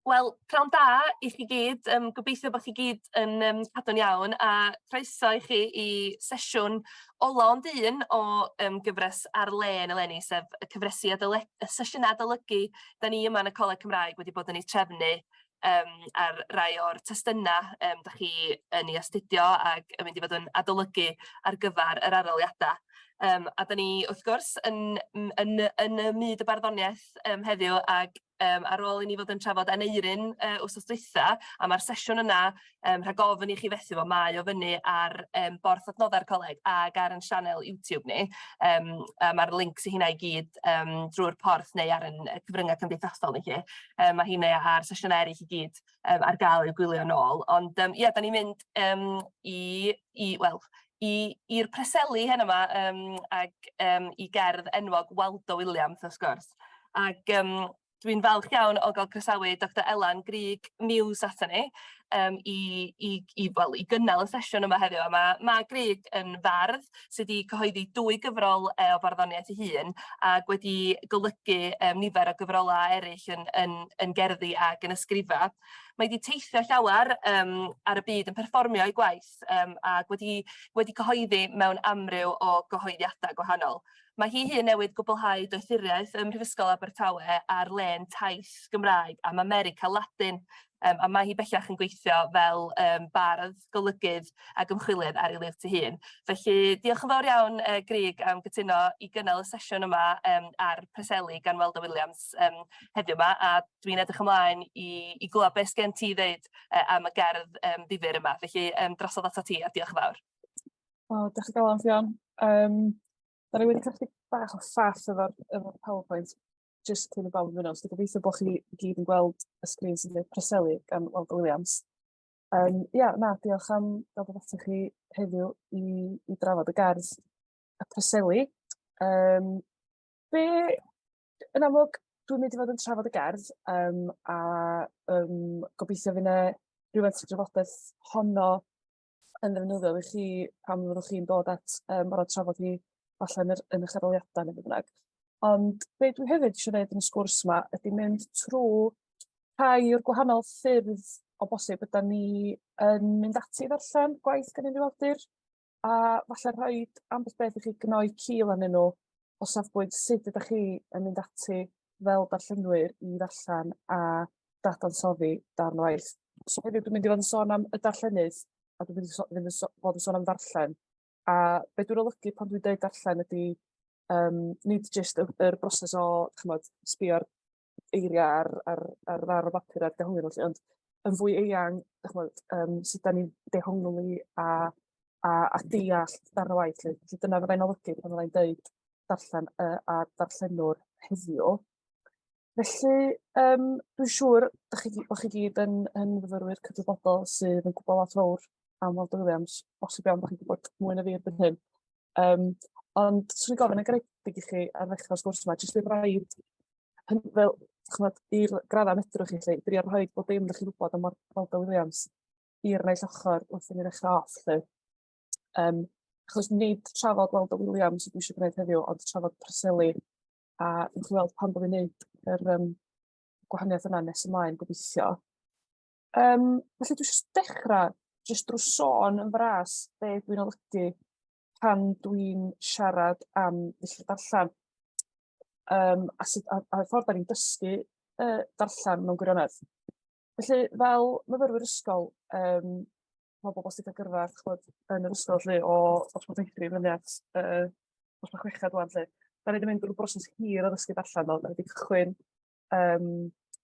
Wel, pnawn da i chi gyd, gobeithio bod chi gyd yn cadw'n iawn a croeso i chi i sesiwn ola ond un o gyfres ar-lein eleni, sef y cyfresi adolyg- y sesiynau adolygu 'da ni yma yn y Coleg Cymraeg wedi bod yn eu trefnu ar rai o'r testunau dach chi yn ei astudio ac yn mynd i fod yn adolygu ar gyfer yr arholiadau. A 'da ni wrth gwrs yn yn yn y myd y barddoniaeth heddiw ac ar ôl i ni fod yn trafod Aneurin wsos dwytha, a ma'r sesiwn yna, rhag ofn i chi fethu fo, mae o fyny ar borth adnoddau'r coleg ag ar 'yn sianel YouTube ni, a ma'r links i hynna i gyd drwy'r porth neu ar 'yn cyfryngau cymdeithasol ni 'lly. Ma' hynna a'r sesiynau eraill i gyd ar gael i'w gwylio nôl, ond ia, 'dan ni'n mynd i i wel i i'r Preseli heno 'ma ag i gerdd enwog Waldo Williams wrth gwrs. Ac dwi'n falch iawn o gael croesawu Doctor Elen Grug Muse aton ni i i i wel i gynnal y sesiwn yma heddiw. A ma' Grug yn fardd sydd wedi cyhoeddi dwy gyfrol o farddoniaeth ei hun ac wedi golygu nifer o gyfrolau eraill yn yn yn gerddi ac yn ysgrifau. Mae 'di teithio llawer ar y byd yn perfformio ei gwaith ac wedi wedi cyhoeddi mewn amryw o gyhoeddiadau gwahanol. Mae hi hun newydd gwblhau doethuriaeth ym Mhrifysgol Abertawe ar lên taith Gymraeg am America Ladin, a mae hi bellach yn gweithio fel bardd, golygydd ac ymchwilydd ar ei liwt ei hun. Felly diolch yn fawr iawn Grug am gytuno i gynnal y sesiwn yma ar Preseli gan Waldo Williams heddiw 'ma, a dwi'n edrych ymlaen i i glywed beth sgen ti i ddeud am y gerdd ddifyr yma. Felly drosodd atat ti a diolch yn fawr. O, diolch o galon Ffion. Da ni wedi cael chydig bach o ffaff efo'r efo PowerPoint jyst cyn i bawb ymuno, so gobeithio bod chi i gyd yn gweld y sgrin sy'n dweud Preseli gan Waldo Williams. Ia, na, diolch am gael dod atoch chi heddiw i, i drafod y gerdd y Preseli. Be, yn amlwg, dwi'n mynd i fod yn trafod y gerdd a gobeithio fydd 'na rhywfaint o drafodaeth honno yn ddefnyddiol i chi pan fyddwch chi'n dod at orfod trafod hi falle yn yr yn eich arholiadau neu be bynnag. Ond be dwi hefyd eisiau gwneud yn y sgwrs yma ydy mynd trwy rhai o'r gwahanol ffyrdd o bosib ydan ni yn mynd ati i ddarllen gwaith gan unrhyw awdur, a falle rhoi ambell beth i chi gnoi cil arnyn nhw o safbwynt sut ydych chi yn mynd ati fel darllenwyr i ddarllen a dadansoddi darn o waith. So heddiw dwi'n mynd i fod yn sôn am y darllenydd, a dwi'n mynd i so- fynd yn so- fod yn sôn am ddarllen. A be dwi'n olygu pan dwi'n deud darllen ydy nid jyst yr broses o, chimod, sbio ar eiriau ar ar ar ddarn o bapur a dehongli nhw 'lly, ond yn fwy eang, dych chimod, sut dan ni'n dehongli a a a deall darn o waith 'lly. Felly dyna fyddai'n olygu pan fyddai'n deud darllen a darllenwr heddiw. Felly dwi'n siŵr dach chi bod chi gyd yn yn fyfyrwyr cydwybodol sydd yn gwybod lot fawr am Waldo Williams, bosib iawn bod chi'n gwybod mwy na fi erbyn hyn. Ond 'swn i'n gofyn yn garedig i chi ar ddechrau'r sgwrs yma, jyst i roid fel, chimod, i'r graddau medrwch chi 'lly, drio rhoi bob dim dach chi'n gwybod am Waldo Williams i'r naill ochr wrth i ni ddechrau off 'lly. Achos nid trafod Waldo Williams ydw i eisiau gwneud heddiw, ond trafod Preseli, a wnewch chi weld pam bod fi'n gwneud yr gwahaniaeth yna nes ymlaen gobeithio. Felly dwi eisiau dechrau jyst drwy sôn yn fras be dwi'n olygu pan dwi'n siarad am ddulliau darllen. A sut, a ffordd da ni'n dysgu darllen mewn gwirionedd. Felly fel myfyrwyr ysgol, mae bobl sydd wedi cael gyrfa, ch'mod, yn yr ysgol 'lly o dosbarth meithrin fyny at dosbarth chweched ŵan 'lly. Da ni 'di mynd drwy broses hir o ddysgu darllen do, da ni 'di cychwyn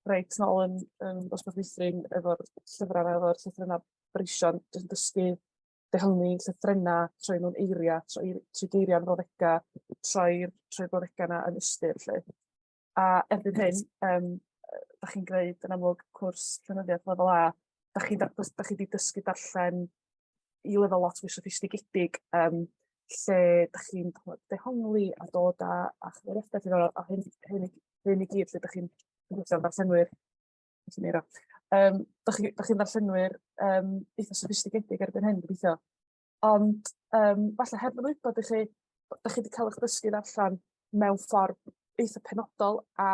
reit nôl yn yn dosbarth meithrin efo'r llyfrau 'ma, efo'r llythrennau breision, jyst yn dysgu dehongli llythrennau, troi nhw'n eiriau, troi troi geiriau yn brawddegau, troi'r troi'r brawddegau 'na yn ystyr 'lly. A erbyn hyn, dach chi'n gwneud yn amlwg cwrs llenyddiaeth lefel A, dach chi'n dach chi 'di dysgu darllen i lefel lot fwy soffistigedig, lle dach chi'n dehongli a dod â â chymeriadau diddorol a hyn hyn i hyn i gyd lle dach chi'n gweithio am ddarllenwyr. Dach chi dach chi'n ddarllenwyr eitha soffistigedig erbyn hyn gobeithio. Ond falle heb yn wybod i chi, dach chi 'di cael eich dysgu ddarllen mewn ffordd eitha penodol a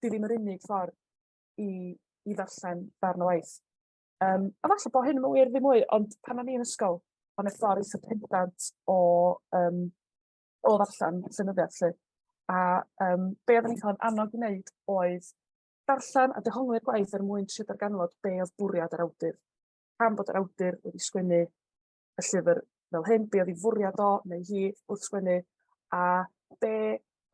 'di ddim yr unig ffordd i i ddarllen darn o waith. A falle bod hyn yn wir ddim mwy, ond pan o'n i yn ysgol, o'n y ffordd eitha pendant o ddarllen llenyddiaeth 'lly. A be oedden ni'n cael yn annog i wneud oedd darllen a dehongli'r gwaith er mwyn trio darganfod be oedd bwriad yr awdur. Pam bod yr awdur wedi sgwennu y llyfr fel hyn, be oedd ei fwriad o neu hi wrth sgwennu, a be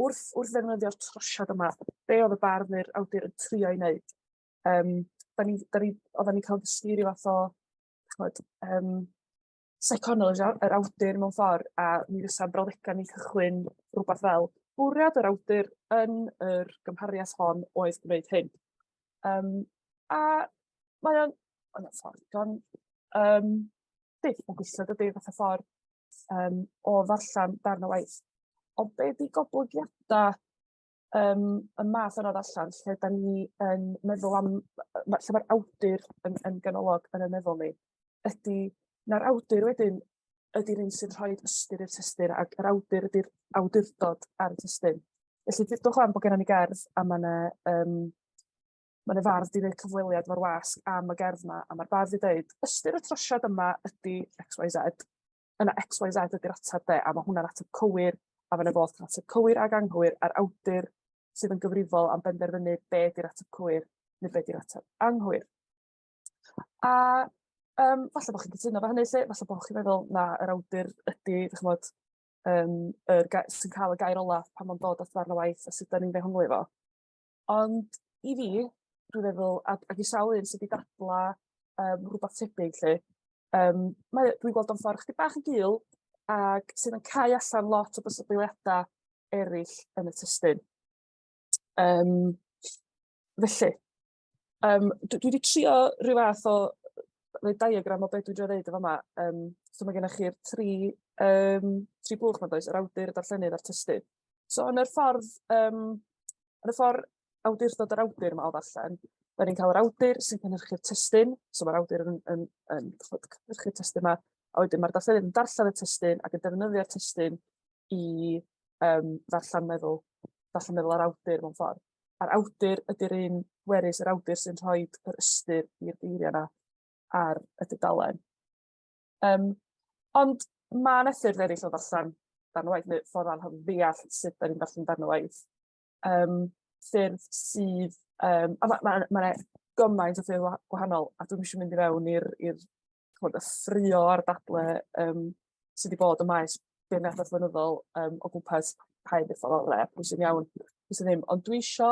wrth ddefnyddio'r trosiad yma, be oedd y bardd neu'r awdur yn trio ei wneud. Da ni, da ni, oedden ni'n cael dysgu rhyw fath o, ch'mod, psychoanalysis yr awdur mewn ffordd, a mi fysa brawddegau ni'n cychwyn rhywbeth fel bwriad yr awdur yn yr gymhariaeth hon oedd gwneud hyn. A mae o'n, mae o'n ffordd digon dull o gweithio dydy, fatha ffordd o ddarllen darn o waith. Ond be 'di goblygiadau y math yna o ddarllen, lle da ni yn meddwl am, lle mae'r awdur yn ganolog yn y meddwl ni, ydy na'r awdur wedyn ydy'r un sy'n rhoi ystyr i'r testun, ac yr awdur ydy'r awdurdod ar y testun. Felly dudwch wan bod gennym ni gerdd a mae 'na ma' 'na fardd 'di wneud cyfweliad efo'r wasg am y gerdd 'ma, a ma'r bardd 'di deud, ystyr y trosiad yma ydy X, Y, Z. Yna X, Y, Z ydy'r ateb de, a ma' hwnna'n ateb cywir, a ma' 'na fodd cael ateb cywir ac anghywir, a'r awdur sydd yn gyfrifol am benderfynu be 'di'r ateb cywir neu be 'di'r ateb anghywir. A falle bod chi'n cytuno efo hynny 'lly, falle bod chi'n meddwl na yr awdur ydy, dach ch'mod, yr sy'n cael y gair olaf pan mae'n dod at ddarn o waith a sut dan ni'n ddehongli fo. Ond i fi, dwi'n feddwl, ac i sawl un sydd wedi dadla rhywbeth tebyg 'lly, dwi'n gweld o'n ffordd chydig bach yn gul ac sydd yn cau allan lot o bosibiliadau eraill yn y testun. Felly, dwi 'di trio rhyw fath o roi diagram o be dwi'n drio ddeud yn fama. So mae gennych chi'r tri blwch 'ma does, yr awdur, y darllenydd a'r testun. So yn y ffordd awdurdod yr awdur yma o ddarllen, da ni'n cael yr awdur sy'n cynhyrchu'r testun, so mae'r awdur yn ch'mod, cynhyrchu'r testun yma, a wedyn mae'r darllenydd yn darllen y testun ac yn defnyddio'r testun i ddarllen meddwl yr awdur mewn ffordd. A'r awdur ydy'r un pwerus, yr awdur sy'n rhoi yr ystyr i'r geiriau yna ar y dudalen. Ond ma' 'na ffyrdd eraill o ddarllen darn o waith, neu ffordd anodd ddeall sut dan ni'n darllen darn o waith. Ffyrdd sydd... A ma' 'na gymaint o ffyrdd gwahanol, a dwi'm isio mynd i fewn i'r chimod, y ffraeo a'r dadle sy 'di bod ym maes beirniadaeth flynyddol o gwmpas pa un 'di'r ffordd orau, pwy sy'n iawn, pwy sydd ddim. Ond dwi isio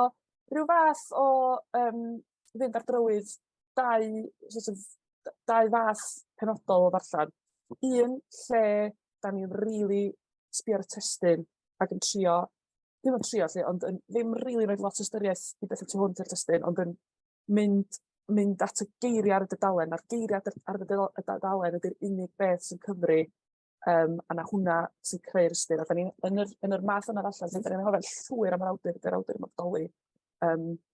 rhyw fath o fynd ar drywydd dau sort of dau fath penodol o ddarllen. Un lle dan ni'n rili sbio ar y testun ac yn trio, ddim yn trio 'lly, ond yn ddim rili rhoi lot o ystyriaeth i bethau tu hwnt i'r testun, ond yn mynd at y geiriau ar y dudalen, a'r geiriau ar y dudalen ydy'r unig beth sy'n cyfri, a na hwnna sy'n creu'r ystyr. A da ni yn yr math yna ddarllen, lle da ni'n anghofio'n llwyr am yr awdur, dy'r awdur ddim yn bodoli.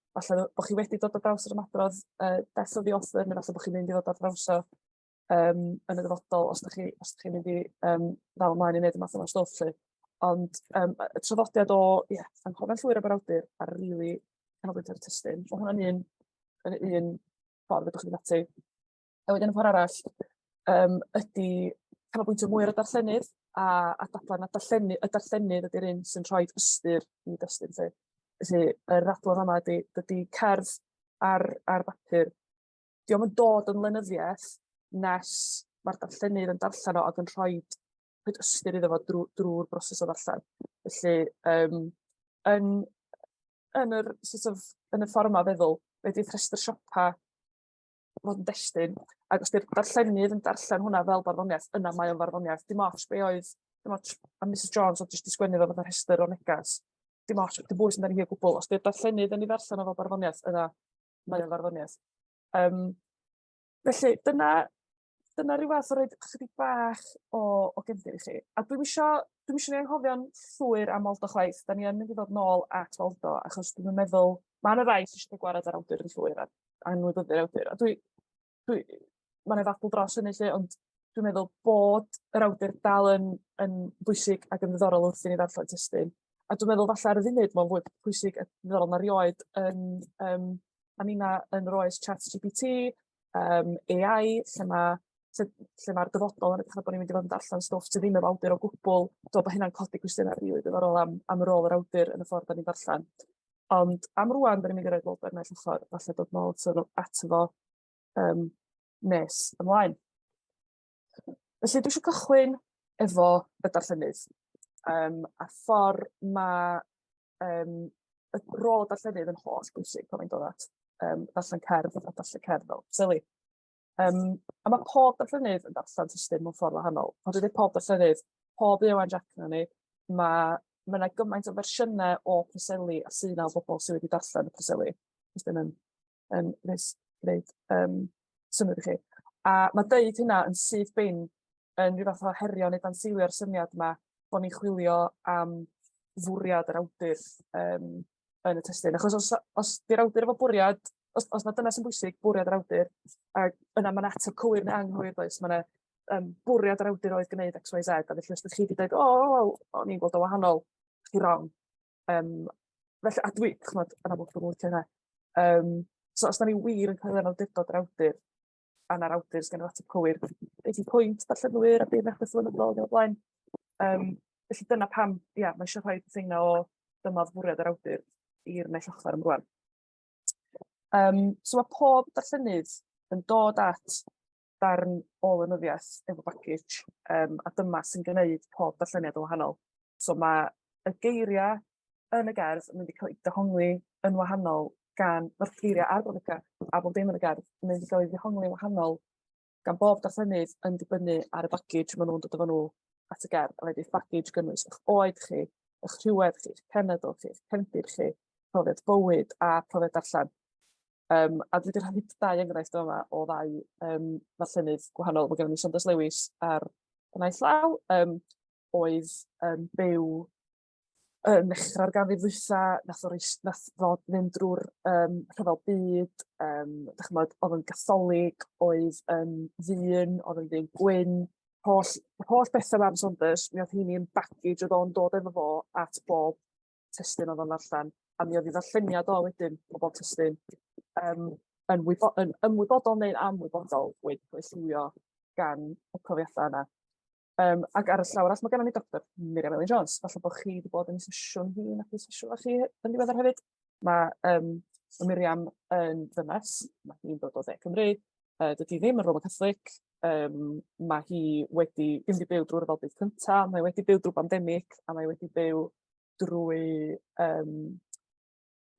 Falle bod chi wedi dod ar draws yr ymadrodd Death of the Author, neu falle bod chi'n mynd i ddod ar draws o yn y dyfodol os dach chi'n mynd i ddal ymlaen i wneud y math yma o stwff 'lly. Ond y traddodiad o, ie, anghofio'n llwyr am yr awdur a rili canolbwyntio ar y testun, ma' hwnna'n un ffordd fedrwch chi fynd ati. A wedyn y ffordd arall ydy canolbwyntio mwy ar y darllenydd a dadlau na y darllenydd ydy'r un sy'n rhoi ystyr i destun 'lly. Felly yr ddadl yma ydy, dydy cerdd ar bapur, dio'm yn dod yn lenyddiaeth nes mae'r darllenydd yn darllen o ac yn rhoi ystyr iddo fo drwy'r broses o ddarllen. Felly yn yr sort of, yn y ffordd yma o feddwl, fedrith rhestr siopa fod yn destun, ac os 'di'r darllenydd yn darllen hwnna fel barddoniaeth, yna mae o'n farddoniaeth. Dim ots be oedd, dim ots am Mrs Jones oedd jyst 'di sgwennu fo fatha rhestr o negas. Dim ots, dim bwys amdani hi o gwbl. Os 'di'r darllenydd yn ei ddarllen o fel barddoniaeth, yna mae o'n farddoniaeth. Felly dyna rhyw fath o roid chydig bach o gefndir i chi. A dwi'm isio ni anghofio'n llwyr am Waldo chwaith. Da ni yn mynd i ddod nôl at Waldo, achos dwi'm yn meddwl, ma' 'na rai sy isio cael gwared ar awdur yn llwyr a anwybyddu'r awdur. A ma' 'na ddadl dros hynny 'lly, ond dwi'n meddwl bod yr awdur dal yn bwysig ac yn ddiddorol wrth i ni ddarllen testun. A dwi'n meddwl falle ar y funud mae'n fwy pwysig a diddorol na rioed yn A ni'na yn yr oes ChatGPT, AI, lle ma' lle lle ma'r dyfodol yn edrych fel bod ni'n mynd i fod yn darllen stwff sydd ddim efo awdur o gwbl. Dwi'n meddwl bod hynna'n codi cwestiynau rili diddorol am rôl yr awdur yn y ffordd dan ni'n darllen. Ond am rŵan, dan ni'n mynd i roi Waldo ar naill ochr, falle dod nôl ato fo nes ymlaen. Felly dwi eisiau cychwyn efo y darllenydd a'r ffordd ma' y rôl y darllenydd yn holl bwysig pan mae'n dod at darllen cerdd a darllen cerdd fel Preseli. A mae pob darllenydd yn darllen testun mewn ffordd wahanol. Pan dwi'n dweud pob darllenydd, pob Ieuan Jac na ni, mae 'na gymaint o fersiynau o Preseli a sydd 'na o bobl sydd wedi darllen y Preseli. Os 'di hynna'n yn nes gwneud synnwyr i chi. A ma' deud hynna yn syth bin yn rhyw fath o herio neu danseilio'r syniad 'ma bod ni'n chwilio am fwriad yr awdur yn y testun. Achos os 'di'r awdur efo bwriad, os na dyna sy'n bwysig, bwriad yr awdur, ac yna ma' 'na ateb cywir neu anghywir does, ma' 'na bwriad yr awdur oedd gwneud X, Y, Z, a felly os dach chi 'di deud, "O, wel, o'n i'n gweld o'n wahanol", chi wrong. Felly, a dwi, chimod, yn amlwg dwi'm yn licio hynna. So os da ni wir yn coelio yn awdurdod yr awdur, a na'r awdur sydd gen yr ateb cywir, be 'di pwynt darllenwyr a beirniadaeth flynyddol ac yn y blaen. Felly dyna pam, ia, mae eisiau rhoi thing 'na o dyma fwriad yr awdur i'r naill ochr am rŵan. So mae pob darllenydd yn dod at darn o lenyddiaeth efo baggage, a dyma sy'n gwneud pob darlleniad yn wahanol. So mae y geiriau yn y gerdd yn mynd i cael eu dehongli yn wahanol gan... Mae'r geiriau a'r brawddegau a bob dim yn y gerdd yn mynd i gael eu dehongli'n wahanol gan bob darllenydd yn dibynnu ar y baggage maen nhw'n dod efo nhw at y gerdd. A rhaid i'ch baggage gynnwys eich oed chi, eich rhywedd chi, eich cenedl chi, eich cefndir chi, profiad bywyd a profiad darllen. A dwi 'di rhannu dau enghraifft yn fama o ddau ddarllenydd gwahanol. Mae gennym ni Saunders Lewis ar y naill law, oedd yn byw yn nechrau'r ganrif ddwytha, nath o roi s- nath ddod fynd drwy'r rhyfel byd, dach chimod, oedd yn Gatholig, oedd yn ddyn, oedd yn ddyn gwyn, holl bethau 'ma am Saunders, mi oedd rheini yn baggage oedd o'n dod efo fo at bob testun oedd o'n ddarllen, a mi oedd ei ddarlleniad o wedyn o bob testun yn ymwybodol neu'n amwybodol wedi cael ei lliwio gan y profiadau yna. Ac ar y llaw arall, mae gennym ni Dr Miriam Elin Jones. Falle bod chi wedi bod yn ei sesiwn hi, nath hi sesiwn â chi yn ddiweddar hefyd. Mae Miriam yn ddynes, mae hi'n dod o Dde Cymru, dydy ddim yn Roman Catholic, mae hi wedi, ddim wedi byw drwy'r Rhyfel Byd Cyntaf, mae wedi byw drwy bandemig, a mae wedi byw drwy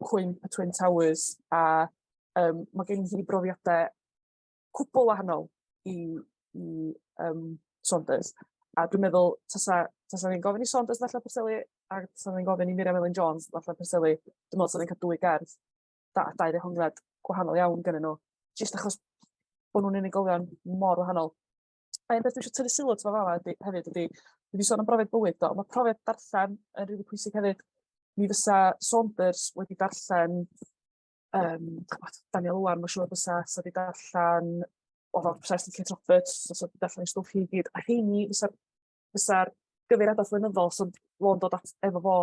cwymp y Twin Towers, a mae gen hi brofiadau cwbl wahanol i Saunders. A dwi'n meddwl, tasa ni'n gofyn i Saunders ddarllen Preseli, a tasa ni'n gofyn i Miriam Elin Jones ddarllen Preseli, dwi'n meddwl 'sa ni'n cael dwy gerdd, dau ddehongliad gwahanol iawn gennyn nhw, jyst achos bod nhw'n unigolion mor wahanol. A un peth dwi eisiau tynnu sylw ato fo fama ydy, hefyd ydy, dwi wedi sôn am brofiad bywyd do, ond mae profiad darllen yn rili pwysig hefyd. Mi fysa Saunders wedi darllen, ch'mod, Daniel Owen, mae'n siŵr fysa, sa 'di darllen, oedd o'n obsessed efo Kate Roberts, so sa 'di darllen ei stwff hi i gyd, a rheini fysa'r gyfeiriadaeth lenyddol sy'n fo'n dod at, efo fo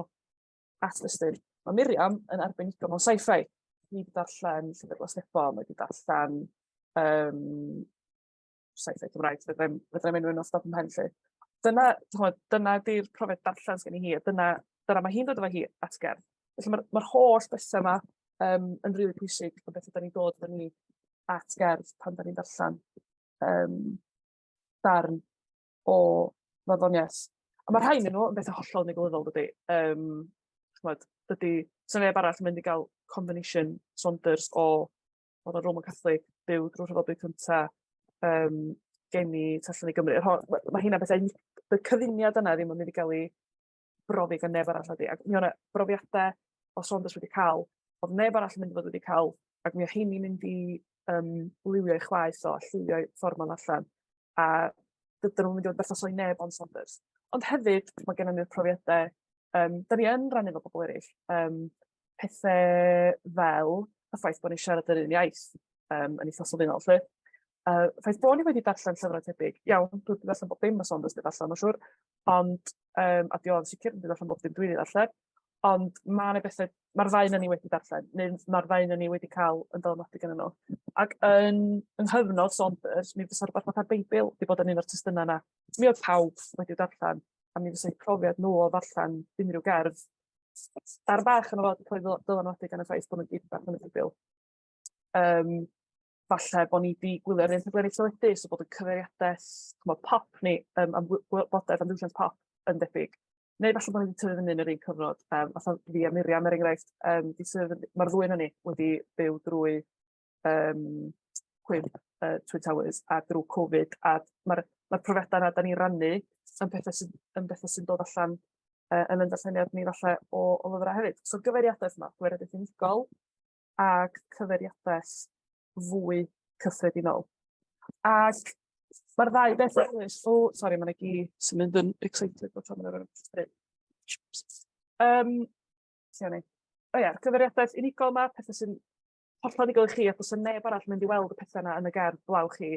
at destun. Mae Miriam yn arbenigo mewn sci-fi. Hi wedi darllen Llyfr Glas Nebo, mae wedi darllen sci-fi Cymraeg, fedra i'm enwi nhw off the top of my head 'lly. Dyna, chimod, dyna 'di'r profiad darllen sgen i hi, a dyna mae hi'n dod efo hi at gerdd. Felly mae'r holl bethau yma yn rili pwysig, y bethau dan ni'n dod efo ni at gerdd pan dan ni'n darllen darn o farddoniaeth. A mae rhai ohonyn nhw yn bethau hollol unigolydol, dydy. Chimod, dydy... 'sa neb arall yn mynd i gael combination Saunders o fod yn Roman Catholic, byw drwy'r Rhyfel Byd Cynta, geni tu allan i Gymru. Mae heina'n bethau unig-, y cyfuniad yna ddim yn mynd i gael ei brofi gan neb arall nadi. Ac mi oedd 'na brofiadau o Saunders wedi cael, oedd neb arall yn mynd i fod wedi cael, ac mi oedd rheini'n mynd i liwio ei chwaeth o a lliwio ei ffordd ma'n ddarllen. A dydyn nhw'm yn mynd i fod yn berthnasol i neb ond Saunders. Ond hefyd, mae gennym ni'r profiadau dan ni yn rannu efo bobl eraill, pethau fel y ffaith bod ni'n siarad yr un iaith yn eitha sylfaenol 'lly. Ffaith bod ni wedi darllen llyfrau tebyg, iawn, dwi wedi darllen bob dim mae Saunders wedi darllen, mae'n siŵr, ond a 'di o'n sicr wedi darllen bob dim dwi wedi darllen, ond ma' 'na bethau Mae'r ddau 'na ni wedi darllen, neu mae'r ddau 'na ni wedi cael yn dylanwadu gennyn nhw. Ac yn yng nghyfnod Saunders, mi fysa rywbeth fatha'r Beibl 'di bod yn un o'r testunau 'na. Mi oedd pawb wedi darllen, a mi fysa eu profiad nhw o ddarllen unrhyw gerdd dar bach yn o fod wedi cael ei dylanwadu gan y ffaith bod nhw'n gyd darllen y Beibl. Falle bod ni 'di gwylio'r un rhaglenni teledu, so bod y cyfeiriadaeth, chimod, pop ni am wybodaeth am ddiwylliant pop yn debyg. Neu falle bod ni 'di tyfu fyny yn yr un cyfnod, fatha fi a Miriam er enghraifft, 'di tyfu fyny... Ma'r ddwy ohonon ni wedi byw drwy cwymp Twin Towers a drwy Covid, a ma'r ma'r profiadau 'na dan ni'n rannu yn petha sydd yn betha sy'n dod allan yn ein darlleniad ni falle o lyfrau hefyd. So gyfeiriadaeth yma, gyfeiriadaeth unigol ac cyfeiriadaeth fwy cyffredinol. Ac mae'r ddau beth yn ddilys. O, sori, mae 'na gi sy'n mynd yn excited bob tro ma' 'na rywun yn lle o'n i? O ia, cyfeiriadaeth unigol 'ma, petha sy'n hollol unigol i chi, a does 'na neb arall yn mynd i weld y petha 'na yn y gerdd blaw chi.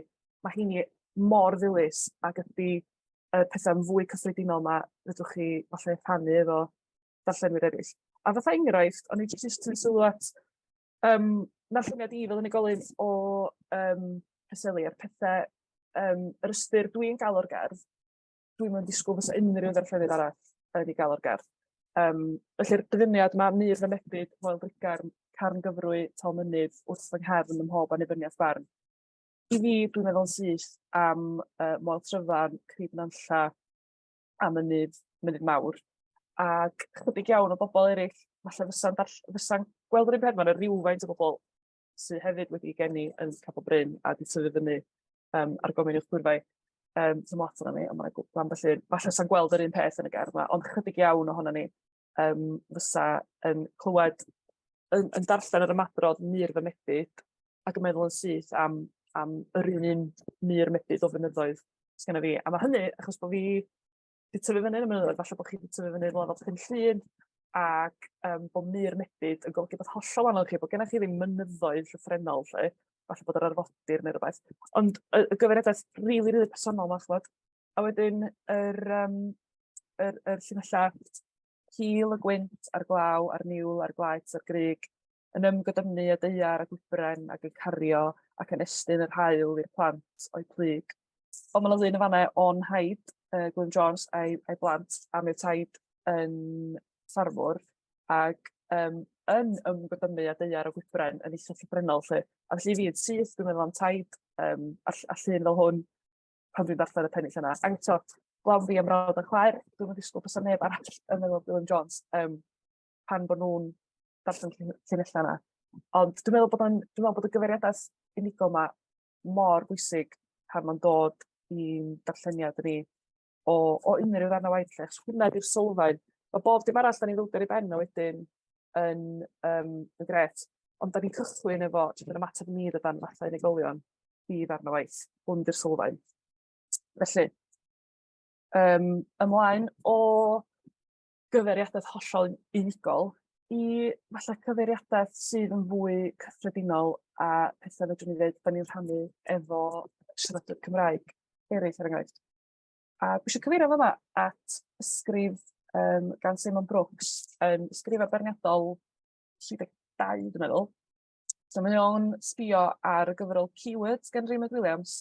Mae rheini mor ddilys ag ydy y pethau fwy cyffredinol 'ma fedrwch chi falle rhannu efo darllenwyr eraill. A fatha enghraifft, o'n i jyst yn sylw at narlleniad i fel unigolyn o Preseli a'r pethau, yr ystyr dwi'n gael o'r gerdd, dwi'm yn disgwyl fysa unrhyw ddarllenydd arall yn ei gael o'r gerdd. Felly'r dyfyniad 'ma, "Mur fy mebyd, Foel Drugarn, Carn Gyfrwy, Tal Mynydd, wrth fy nghefn ym mhob annibyniaeth barn." I fi, dwi'n meddwl yn syth am Moel Tryfan, Crib Nantlla a Mynydd, Mynydd Mawr. Ac chydig iawn o bobl eraill falle fysa'n fysa'n gweld yr un peth, ma' 'na rywfaint o bobl sydd hefyd wedi geni yn Capel Bryn a 'di tyfu fyny ar Gomin Uwchgwyrfai. Dim lot ohonon ni, ond ma' 'na gwpl ambell un. Falle sa'n gweld yr un peth yn y gerdd 'ma, ond chydig iawn ohonon ni fysa yn clywed, yn darllen yr ymadrodd "mur fy mebyd" ac yn meddwl yn syth am yr un un mur mebyd o fynyddoedd sy gynna fi. A ma' hynny achos bod fi 'di tyfu fyny yn y mynyddoedd, falle bod chi 'di tyfu fyny rywle fel Pen Llŷn, ac bod mur mebyd yn golygu rywbeth hollol wahanol i chi, bod gennych chi ddim mynyddoedd llythrennol 'lly, falle bod yr arfordir neu rywbeth. Ond y gyfeiriadaeth rili, rili personol 'ma chimod. A wedyn yr yym yr yr llinellau "Cul y gwynt a'r glaw a'r niwl a'r glaets a'r grug, yn ymgodymu â daear a gwybren ac yn cario ac yn estyn yr haul i'r plant o'u plyg." Ond ma' 'na lun yn fan'na o'n nhaid, Gwilym Jones, a'i blant, a mi oedd taid yn ffarmwr ac yn ymgodymu â daear a gwybren yn eitha llythrennol 'lly. A felly i fi yn syth, dwi'n meddwl am taid a llun fel hwn pan dwi'n darllen y pennill yna. Ac eto, blaw fi am mrawd a chwaer, dwi'm yn disgwyl bysa neb arall yn meddwl Gwilym Jones pan bod nhw'n darllen llinellau yna. Ond dwi'n meddwl bod o'n, dwi'n meddwl bod y gyfeiriadaeth unigol 'ma mor bwysig pan mae'n dod i'n darlleniad ni o unrhyw ddarn o waith 'lly, achos hwnna 'di'r sylfaen. Mae bob dim arall dan ni'n ddod ar ei ben o wedyn yn yn grêt, ond dan ni'n cychwyn efo jyst yr ymateb ni dydan fatha unigolion i ddarn o waith, hwn 'di'r sylfaen. Felly, ymlaen o gyfeiriadaeth hollol unigol i falle cyfeiriadaeth sydd yn fwy cyffredinol a pethau fedrwn ni ddeud dan ni'n rhannu efo siaradwyr Cymraeg eraill er enghraifft. A dwi eisiau cyfeirio fama at ysgrif gan Simon Brooks yn ysgrifau beirniadol 32 dwi'n meddwl. So mae o'n sbio ar y gyfrol Keywords gan Raymond Williams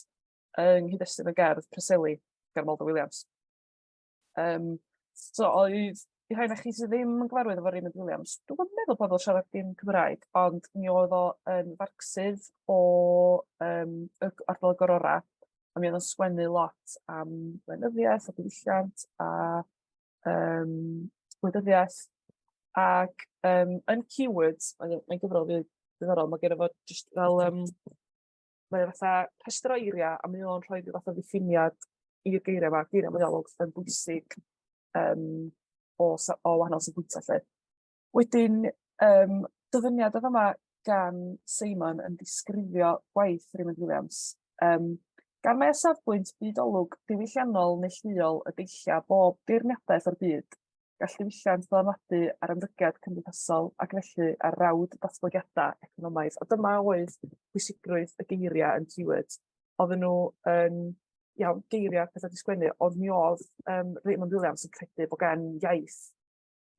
yng nghyd-destun y gerdd Preseli gan Waldo Williams. So oedd, i rhai ohonoch chi sydd ddim yn gyfarwydd efo Raymond Williams, dwi'm yn meddwl bod o'n siarad dim Cymraeg, ond mi oedd o yn Farcsydd o y ardal y Gororau, a mi oedd o'n sgwennu lot am lenyddiaeth a diwylliant a gwleidyddiaeth, ac yn Keywords, mae'n gyfrol rili diddorol, mae genna fo jyst fel mae o fatha rhestr o eiriau a mae o'n rhoi rhyw fath o ddiffiniad i'r geiriau 'ma, geiriau mae olwg yn bwysig o o wahanol safbwyntiau 'lly. Wedyn dyfyniad yn fama gan Simon yn disgrifio gwaith Raymond Williams. Gan mai o safbwynt byd-olwg diwylliannol neilltuol y deillia bob beirniadaeth o'r byd, gall diwylliant ddylanwadu ar ymddygiad cymdeithasol ac felly ar rawd datblygiadau economaidd. A dyma oedd pwysigrwydd y geiriau yn Keywords. Oedden nhw yn, iawn, geiriau pethau 'di sgwennu, ond mi oedd Raymond Williams yn credu bod gen iaith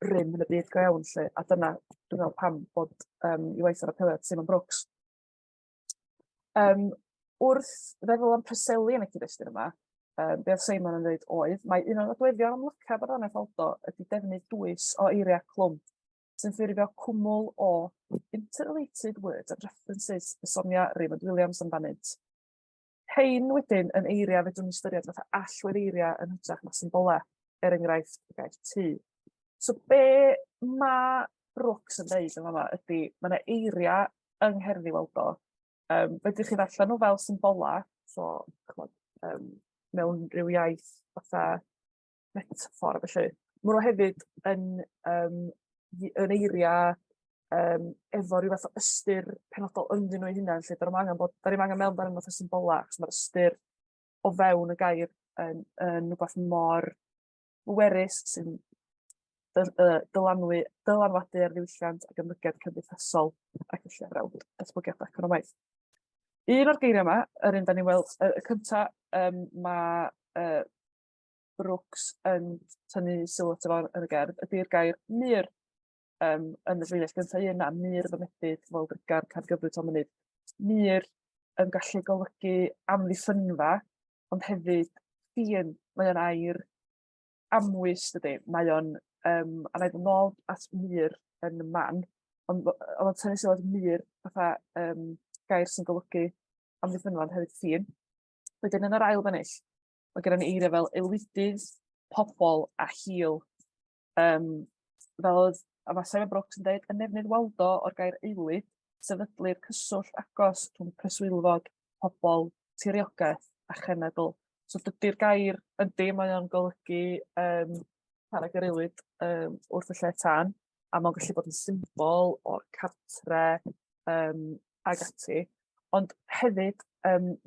rym yn y byd go iawn 'lly, a dyna dwi'n meddwl pam bod ei waith o'n apelio at Simon Brooks. Wrth feddwl am Preseli yn y cyd-destun yma, be oedd Simon yn dweud oedd, mae un o nodweddion amlycaf barddoniaeth Waldo ydy defnydd dwys o eiriau clwm, sy'n ffurfio cwmwl o interrelated words and references y sonia Raymond Williams amdanynt. Rhein wedyn yn eiriau fedrwn ni ystyried fatha allweddeiriau yn hytrach na symbolau, er enghraifft y gair tŷ. So be mae Brooks yn dweud yn fama ydy, mae yna eiriau yng ngherddi Waldo, fedrwch chi ddarllen nhw fel symbolau, so chimod, mewn rhyw iaith fatha metaphor a felly. Maen nhw hefyd yn eiriau efo rhyw fath o ystyr penodol ynddyn nhw eu hunain 'lly. Dan nhw'm angen bod, dan ni'm angen meddwl amdanyn nhw fatha symbolau, achos mae'r ystyr o fewn y gair yn rywbeth mor bwerus sy'n dylanwadu ar ddiwylliant ac ymddygiad cymdeithasol ac felly ar fewn datblygiadau economaidd. Un o'r geiriau yma, yr un da ni'n weld, y cynta, mae Brooks yn tynnu sylw ato fo yn y gerdd, ydy'r gair mur. Yn y llinell gyntaf un, a mur fy mebyd, fel drygar, car gyfrwyd tom mynydd. Mur yn gallu golygu amddiffynfa, ond hefyd ffin. Mae o'n air amwys, dydy. Mae o'n, a na i ddod nôl at mur yn y man, ond oedd o'n tynnu sylw at mur fatha gair sy'n golygu amddiffynfa, ond hefyd ffin. Wedyn yn yr ail bennill, mae gennym ni eiriau fel aelwydydd, pobl a hil. Fel oedd, a mae Simon Brooks yn dweud, yn nefnydd Waldo o'r gair aelwyd, sefydlu'r cyswllt agos rhwng preswylfod, pobl, tiriogaeth a chenedl. So dydy'r gair, yndi, mae o'n golygu pan ag yr aelwyd wrth y lle tân, a mae'n gallu bod yn symbol o'r cartre ag ati. Ond hefyd,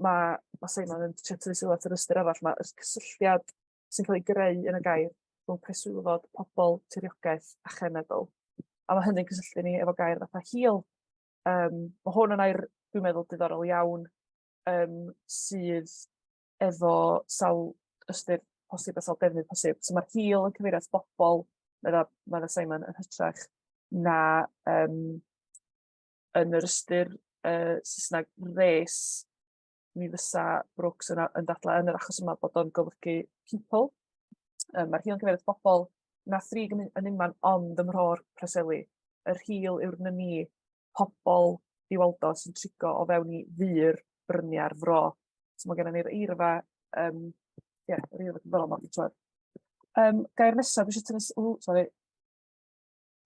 mae Simon yn trio tynnu sylw at yr ystyr arall, mae y cysylltiad sy'n cael ei greu yn y gair rhwng preswylfod, pobl, tiriogaeth a chenedl. A mae hynny'n cysylltu ni efo gair fatha hil. Mae hwn yn air, dwi'n meddwl, diddorol iawn, sydd efo sawl ystyr posib a sawl defnydd posib. So mae'r hil yn cyfeirio at bobl, medda Simon, yn hytrach na yn yr ystyr Saesneg race. Mi fysa Brooks yn dadlau yn yr achos yma bod o'n golygu people. Mae'r hil yn cyfeirio at bobl na thrig yn unman ond ym Mhro'r Preseli. Yr hil yw'r nyni, pobl i weld o sy'n trigo o fewn i fur bryniau'r fro. So mae gennym ni'r eirfa, ie, yr eirfa diddorol yma, dwi'n siŵr. Gair nesaf dwi eisiau tynnu, ww, sori.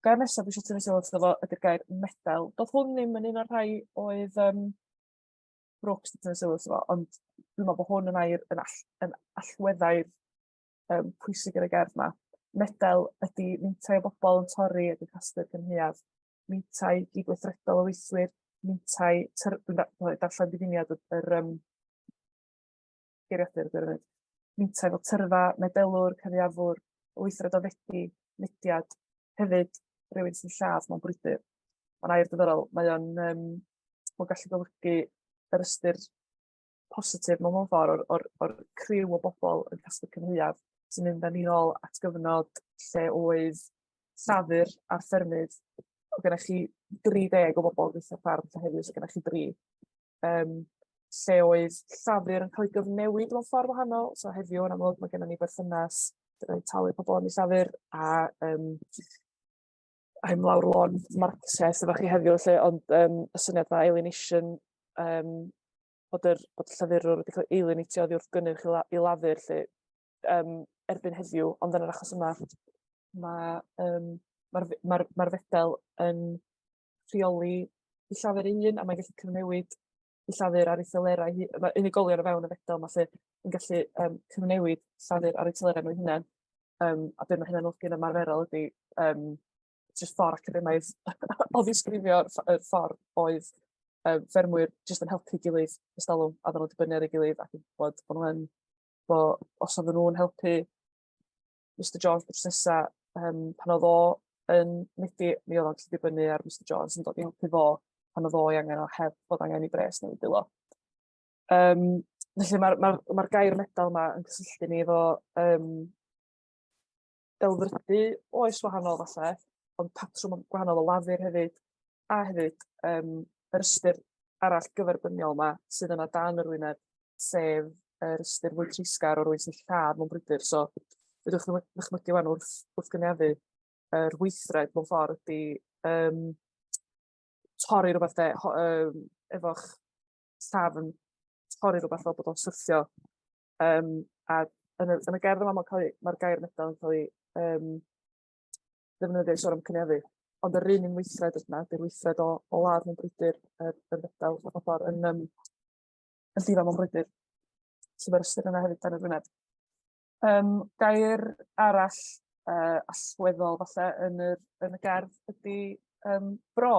Gair nesaf dwi eisiau tynnu sylw ato fo ydy'r gair medel. Doedd hwn ddim yn un o'r rhai oedd Brooks wedi tynnu sylw ato fo, ond dwi'n meddwl bod hwn yn air yn allweddair pwysig yn y gerdd yma. Medel ydy mintai o bobl yn torri ac yn casglu'r cynhaeaf. Mintai gydweithredol o weithwyr, mintai, dwi'n darllen diffiniad yr geiriadur dwi'n mynd. Mintai fel tyrfa, medelwr, cynaeafwr, weithred o fedi, mudiad, hefyd rhywun sy'n lladd mewn brwydr. Mae'n air diddorol, mae o'n mae'n gallu golygu yr ystyr positif mewn ffordd o'r criw o bobl yn casglu cynhaeaf sy'n mynd â ni nôl at gyfnod lle oedd llafur ar ffermydd, oedd gennych chi 30 o bobl yn gweithio ffarm lle heddiw, so gennych chi 3. Lle oedd llafur yn cael ei gyfnewid mewn ffordd wahanol, so heddiw yn amlwg mae gennym ni berthynas lle ni'n talu pobl am eu llafur a I'm lawr lôn Marxiaeth efo chi heddiw 'lly, ond y syniad 'ma alienation, bod y llafurwr wedi cael ei alienatio oddi wrth gynnyrch i lafur 'lly erbyn heddiw, ond yn yr achos yma mae'r fedel yn rheoli ei llafur ei hun a mae'n gallu cyfnewid ei llafur ar ei thelerau hi. Mae unigolion o fewn y fedel 'ma 'lly yn gallu cyfnewid llafur ar eu telerau nhw eu hunain. A be mae hynna'n olygu'n ymarferol ydy jyst ffordd academaidd o ddisgrifio'r y ffordd oedd ffermwyr jyst yn helpu gilydd ers talwm, a oedden nhw'n dibynnu ar ei gilydd ac yn gwybod bod nhw yn, bo, os oedden nhw'n helpu Mr Jones drws nesa pan oedd o yn medi, mi oedd o'n gallu dibynnu ar Mr Jones yn dod i helpu fo pan oedd o ei angen o heb fod angen i bres newid dwylo. Felly mae'r gair medal yma yn cysylltu ni efo delfrydu oes wahanol falle, ond patrwm gwahanol o lafur hefyd, a hefyd yym yr ystyr arall gyferbyniol 'ma sydd yna dan yr wyneb, sef yr ystyr fwy treisgar o rywun sy'n lladd mewn brwydr. So fedrwch chi ddychmygu 'wan wrth wrth gynaeafu yr weithred mewn ffordd ydy torri rywbeth de, efo'ch llaw yn torri rywbeth fel bod o'n syrthio. A yn y gerdd yma mae'n cael ei... mae'r gair medal yn cael ei ddefnyddio i sôn am cynaeafu. Ond yr un un weithred yna, ydy'r weithred o ladd mewn brwydr, yr fedal mewn ffordd yn yn difa mewn brwydr. So mae'r ystyr yna hefyd dan yr wyneb. Gair arall allweddol falle yn y gerdd ydy bro.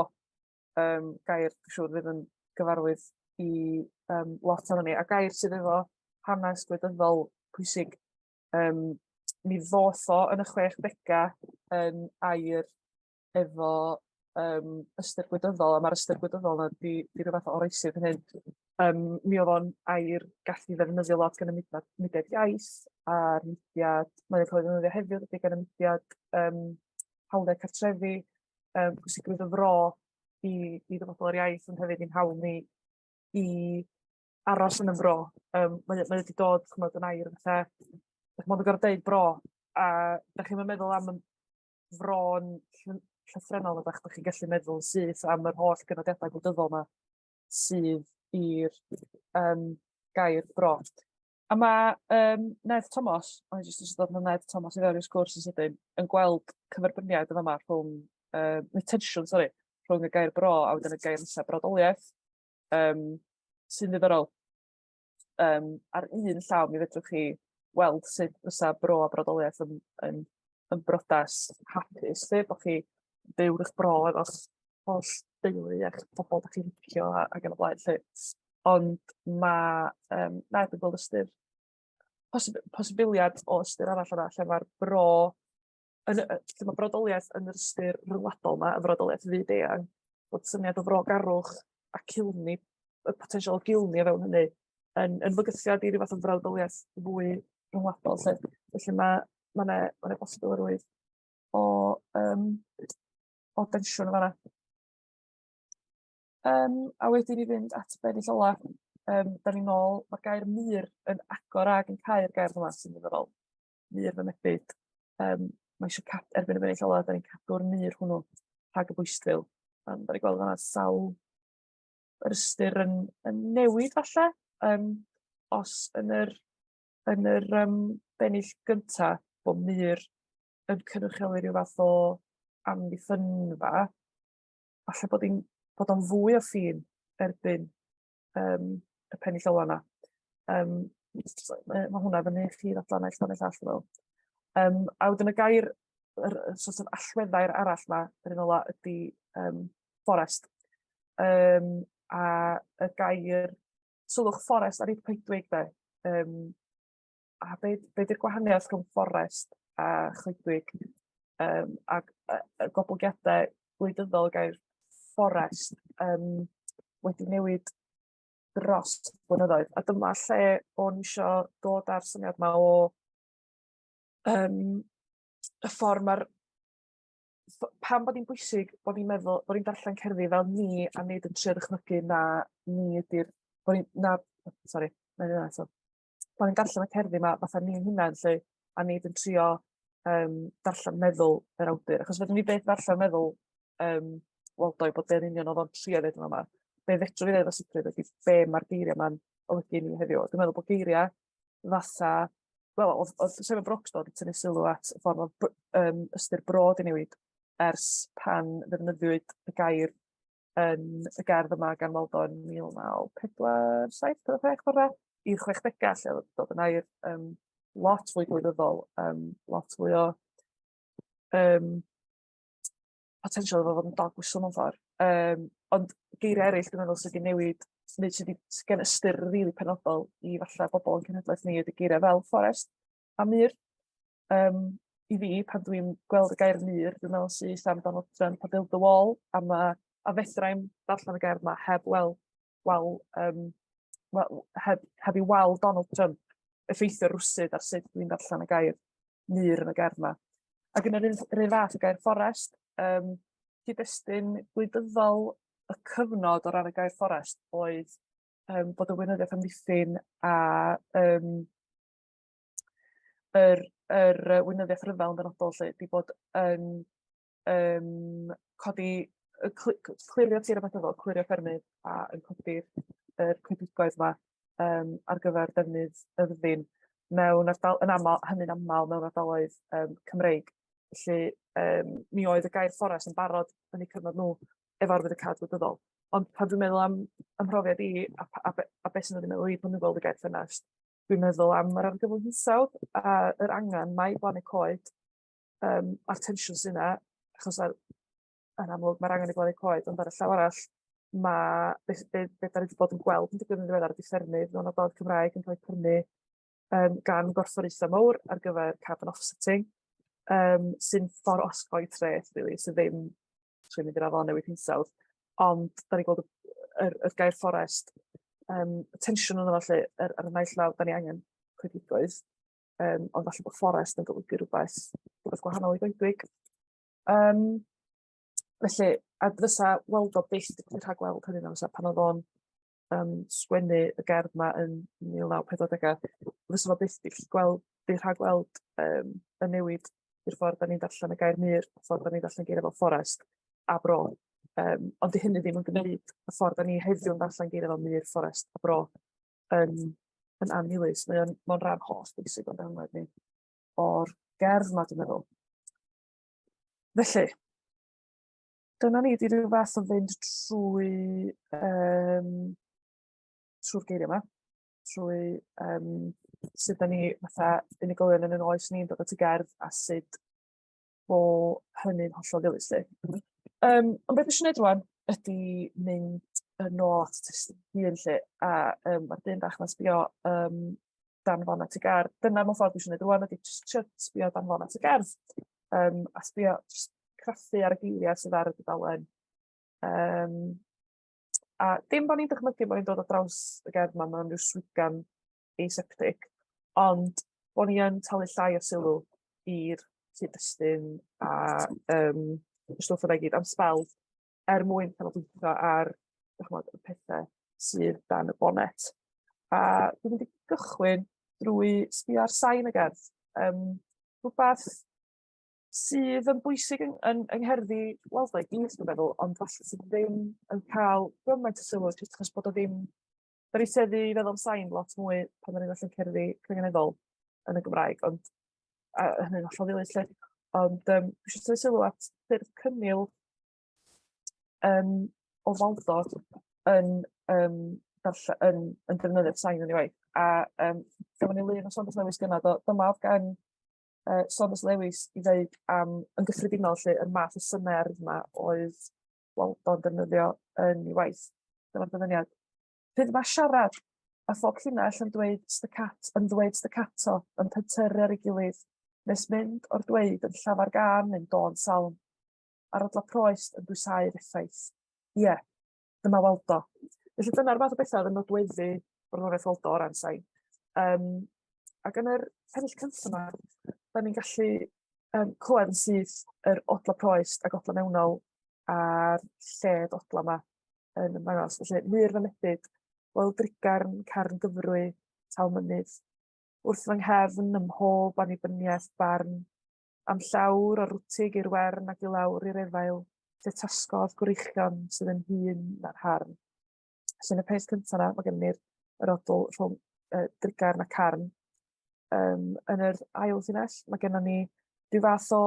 Gair dwi'n siŵr fydd yn gyfarwydd i lot ohonon ni, a gair sydd efo hanes gwleidyddol pwysig. Mi ddoth o yn y chwechdegau yn air efo ystyr gwleidyddol, a ma'r ystyr gwleidyddol 'na 'di 'di ryw fath o oroesi erbyn hyn. Mi oedd o'n air gallu ddefnyddio lot gan y mudiad iaith a'r mudiad, mae o'n cael ei ddefnyddio hefyd ydy gan y mudiad hawliau cartrefi, pwysigrwydd y fro i ddyfodol yr iaith, ond hefyd i'n hawl ni i aros yn y fro. Mae wedi dod, chimod, yn air fatha, dach chi'n mond yn gorfod deud bro, a dach chi'm yn meddwl am y fro'n llythrennol, na dach, chi'n gallu meddwl yn syth am yr holl gynodiadau gwleidyddol 'ma sydd i'r gair bro. A ma' Ned Tomos, o'n i jyst isio dod â Ned Tomos i fewn i'r sgwrs yn sydyn, yn gweld cyferbyniad yn fama rhwng, neu tensiwn, sori, rhwng y gair bro a wedyn y gair nesaf, brodoliaeth, sy'n ddiddorol. Ar un llaw mi fedrwch chi weld sut fysa bro a brodoliaeth yn briodas hapus 'lly, bod chi byw yn eich bro efo'ch holl deulu a'ch pobl dach chi'n licio ac yn y blaen 'lly. Ond ma' na, dwi'n gweld ystyr posibiliad o ystyr arall yna lle ma'r bro yn lle ma' brodoliaeth yn yr ystyr ryngwladol 'ma, y frodoliaeth fyd-eang, bod syniad o frogarwch a cilni, y potensial o gilni o fewn hynny yn fygythiad i ryw fath o frodoliaeth fwy rhyngwladol 'lly. Felly ma' 'na bosibilrwydd o densiwn yn fan'na. A wedyn i fynd at y bennill ola, da ni nôl, mae'r gair mur yn agor ag yn cau'r gerdd yma sy'n ddiddorol. Mur fy mebyd. Mae eisiau cad-, erbyn y bennill ola, da ni'n cadw'r mur hwnnw rhag y bwystfil. Da ni'n gweld fan'na sawl yr ystyr yn newid falle. Os yn yr bennill gynta bod mur yn cynrychioli rhyw fath o amddiffynfa, falle bod o'n fwy o ffin erbyn y pennill ola 'na. Ma' hwnna fyny i chi ddadlau naill ffordd neu llall dwi'n meddwl. A wedyn y gair, yr sort of allweddair arall 'ma, yr un ola, ydy fforest. A y gair, sylwch, fforest a nid coedwig de. A be 'di'r gwahaniaeth rhwng fforest a choedwig, ac y goblygiadau gwleidyddol y gair fforest wedi newid dros blynyddoedd? A dyma lle o'n i isio dod â'r syniad 'ma o y ffordd ma'r pam bod hi'n bwysig bod ni'n meddwl, bod ni'n darllen cerddi fel ni a nid yn trio dychmygu na ni ydy'r, bod ni, na, sori, na i ddeud eto. Bod ni'n darllen y cerddi 'ma fatha ni'n hunain 'lly, a nid yn trio darllen meddwl yr awdur. Achos fedrwn ni byth ddarllen meddwl Waldo i bod be'n union oedd o'n trio ddeud yn fama. Be fedrwn ni ddeud efo sicrwydd ydy be mae'r geiriau 'ma'n olygu i ni heddiw. Dwi'n meddwl bod geiriau fatha, wel, oedd Simon Brooks dod i tynnu sylw at y ffordd oedd ystyr bro 'di newid ers pan ddefnyddiwyd y gair yn y gerdd yma gan Waldo yn 1947, 46 ffordd 'na, i'r chwechdegau, lle oedd dod yn air lot fwy gwleidyddol, lot fwy o potensial iddo fod yn dog whistle mewn ffordd. Ond geiriau eraill dwi'n meddwl sydd wedi newid, neu sydd wedi, sydd gen ystyr rili penodol i falle bobl yn cenhedlaeth ni ydy geiriau fel fforest a mur. I fi, pan dwi'n gweld y gair mur, dwi'n meddwl syth am Donald Trump a Build the Wall, a fedra i'm darllen y gair yma heb weld wal, wel, heb i wal Donald Trump effeithio rwsut ar sut dwi'n darllen y gair mur yn y gerdd yma. Ac yn yr un yr un fath y gair fforest, cyd-destun gwleidyddol y cyfnod o ran y gair fforest oedd bod y weinyddiaeth amddiffyn a yr weinyddiaeth ryfel yn benodol 'lly 'di bod yn codi clirio tir amaethyddol, clirio ffermydd a yn codi'r yr coedwigoedd 'ma ar gyfer defnydd y fyddin mewn ardal, yn aml, hynny'n aml mewn ardaloedd Cymreig. Felly mi oedd y gair fforest yn barod yn eu cyfnod nhw efo arwyddocâd gwleidyddol. Ond pan dwi'n meddwl am 'y mhrofiad i a a be a be sy'n dod i meddwl i pan dwi'n gweld y gair ffenest, dwi'n meddwl am yr argyfwng hinsawdd a yr angen 'ma i blannu coed, a'r tensiwn sy 'na, achos ar, yn amlwg mae'r angen i blannu coed, ond ar y llaw arall ma' be be be dan ni 'di bod yn gweld yn digwydd yn ddiweddar ydy ffermydd mewn ardaloedd Cymraeg yn cael eu prynu gan gorfforaethau mawr ar gyfer carbon offsetting, sy'n ffordd o osgoi treth rili, sydd ddim trwy mynd i'r afael â newid hinsawdd. Ond dan ni'n gweld y yr gair fforest, y tensiwn yna felly, ar y naill law dan ni angen coedwigoedd, ond falle bod fforest yn golygu rhywbeth, rhywbeth gwahanol i goedwig. Felly, a fysa weld o byth 'di gallu rhagweld hynny na fysa pan oedd o'n sgwennu y gerdd 'ma yn 1940au, fysa fo byth 'di gallu gweld, 'di rhagweld y newid i'r ffordd dan ni'n darllen y gair mur, y ffordd dan ni'n darllen geiriau fel fforest a bro. Ond 'di hynny ddim yn gwneud y ffordd dan ni heddiw'n darllen geiriau fel mur, fforest a bro yn yn annilys. Mae o'n mae o'n rhan holl bwysig o'n dehonglad ni o'r gerdd 'ma, dwi'n meddwl. Felly, dyna ni, 'di ryw fath o fynd trwy trwy'r geiriau yma, trwy sut 'dan ni fatha unigolion yn ein oes ni'n dod at y gerdd a sut bo' hynny'n hollol ddilys 'lly. Ond be dwi isio wneud rŵan ydy mynd yn ôl at y testun hun 'lly, a ma'r dyn bach 'ma'n sbio dan fonet y gerdd. Dyna mewn ffordd dwi isio wneud rŵan ydy jyst trio sbio dan fonet y gerdd, a sbio, jyst craffu ar y geiriau sydd ar y dudalen. A dim bod ni'n dychmygu bod ni'n dod ar draws y gerdd 'ma mewn ryw swigan aseptic, ond bod ni yn talu llai o sylw i'r cyd-destun a y stwff yna i gyd am sbel er mwyn canolbwyntio ar dych chimod, y pethau sydd dan y bonet. A dwi'n mynd i gychwyn drwy sbio ar sain y gerdd. Rhywbeth sydd yn bwysig yng ngherddi Waldo i gyd, dwi'n meddwl, ond falle sydd ddim yn cael gymaint o sylw jyst achos bod o ddim... Da ni'n tueddu i feddwl am sain lot mwy pan da ni'n darllen cerddi cynghaneddol yn y Gymraeg, ond a hynny'n hollol ddilys 'lly. Ond dwi isio tynnu sylw at ffyrdd cynnil o Waldo yn darllen, yn defnyddio'r sain yn ei waith. A gafon ni lun o Saunders Lewis gynna do, dyma oedd gan Saunders Lewis i ddeud am, yn gyffredinol 'lly, y math o synau a rhythmau oedd Waldo'n defnyddio yn ei waith. Dyma'r dyfyniad. Pryd mae siarad, a phob llinell yn dweud staccato, yn ddweud staccato, yn pentyrru ar ei gilydd, nes mynd o'r dweud yn llafar gân neu'n dôn salm, a'r odla croest yn dwysáu'r effaith. Ie, dyma Waldo. Felly dyna'r fath o bethau oedd yn nodweddu barddoniaeth Waldo o ran sain. Ac yn yr pennill cyntaf yma, da ni'n gallu clywed yn syth yr odla croest ac odla mewnol a'r lled odla yma yn ymddangos. Felly, mur fy mebyd, wel drigarn, carn gyfrwy, tal mynydd. Wrth fy nghefn ym mhob annibyniaeth barn, am llawr o'r rwtig i'r wern ac i lawr i'r efail, lle tasgodd gwreichion sydd yn hŷn na'r harn. Felly yn y peth cyntaf yna, mae gennym ni'r yr odl rhwng drigarn a carn. Yn yr ail llinell, mae gennym ni rhyw fath o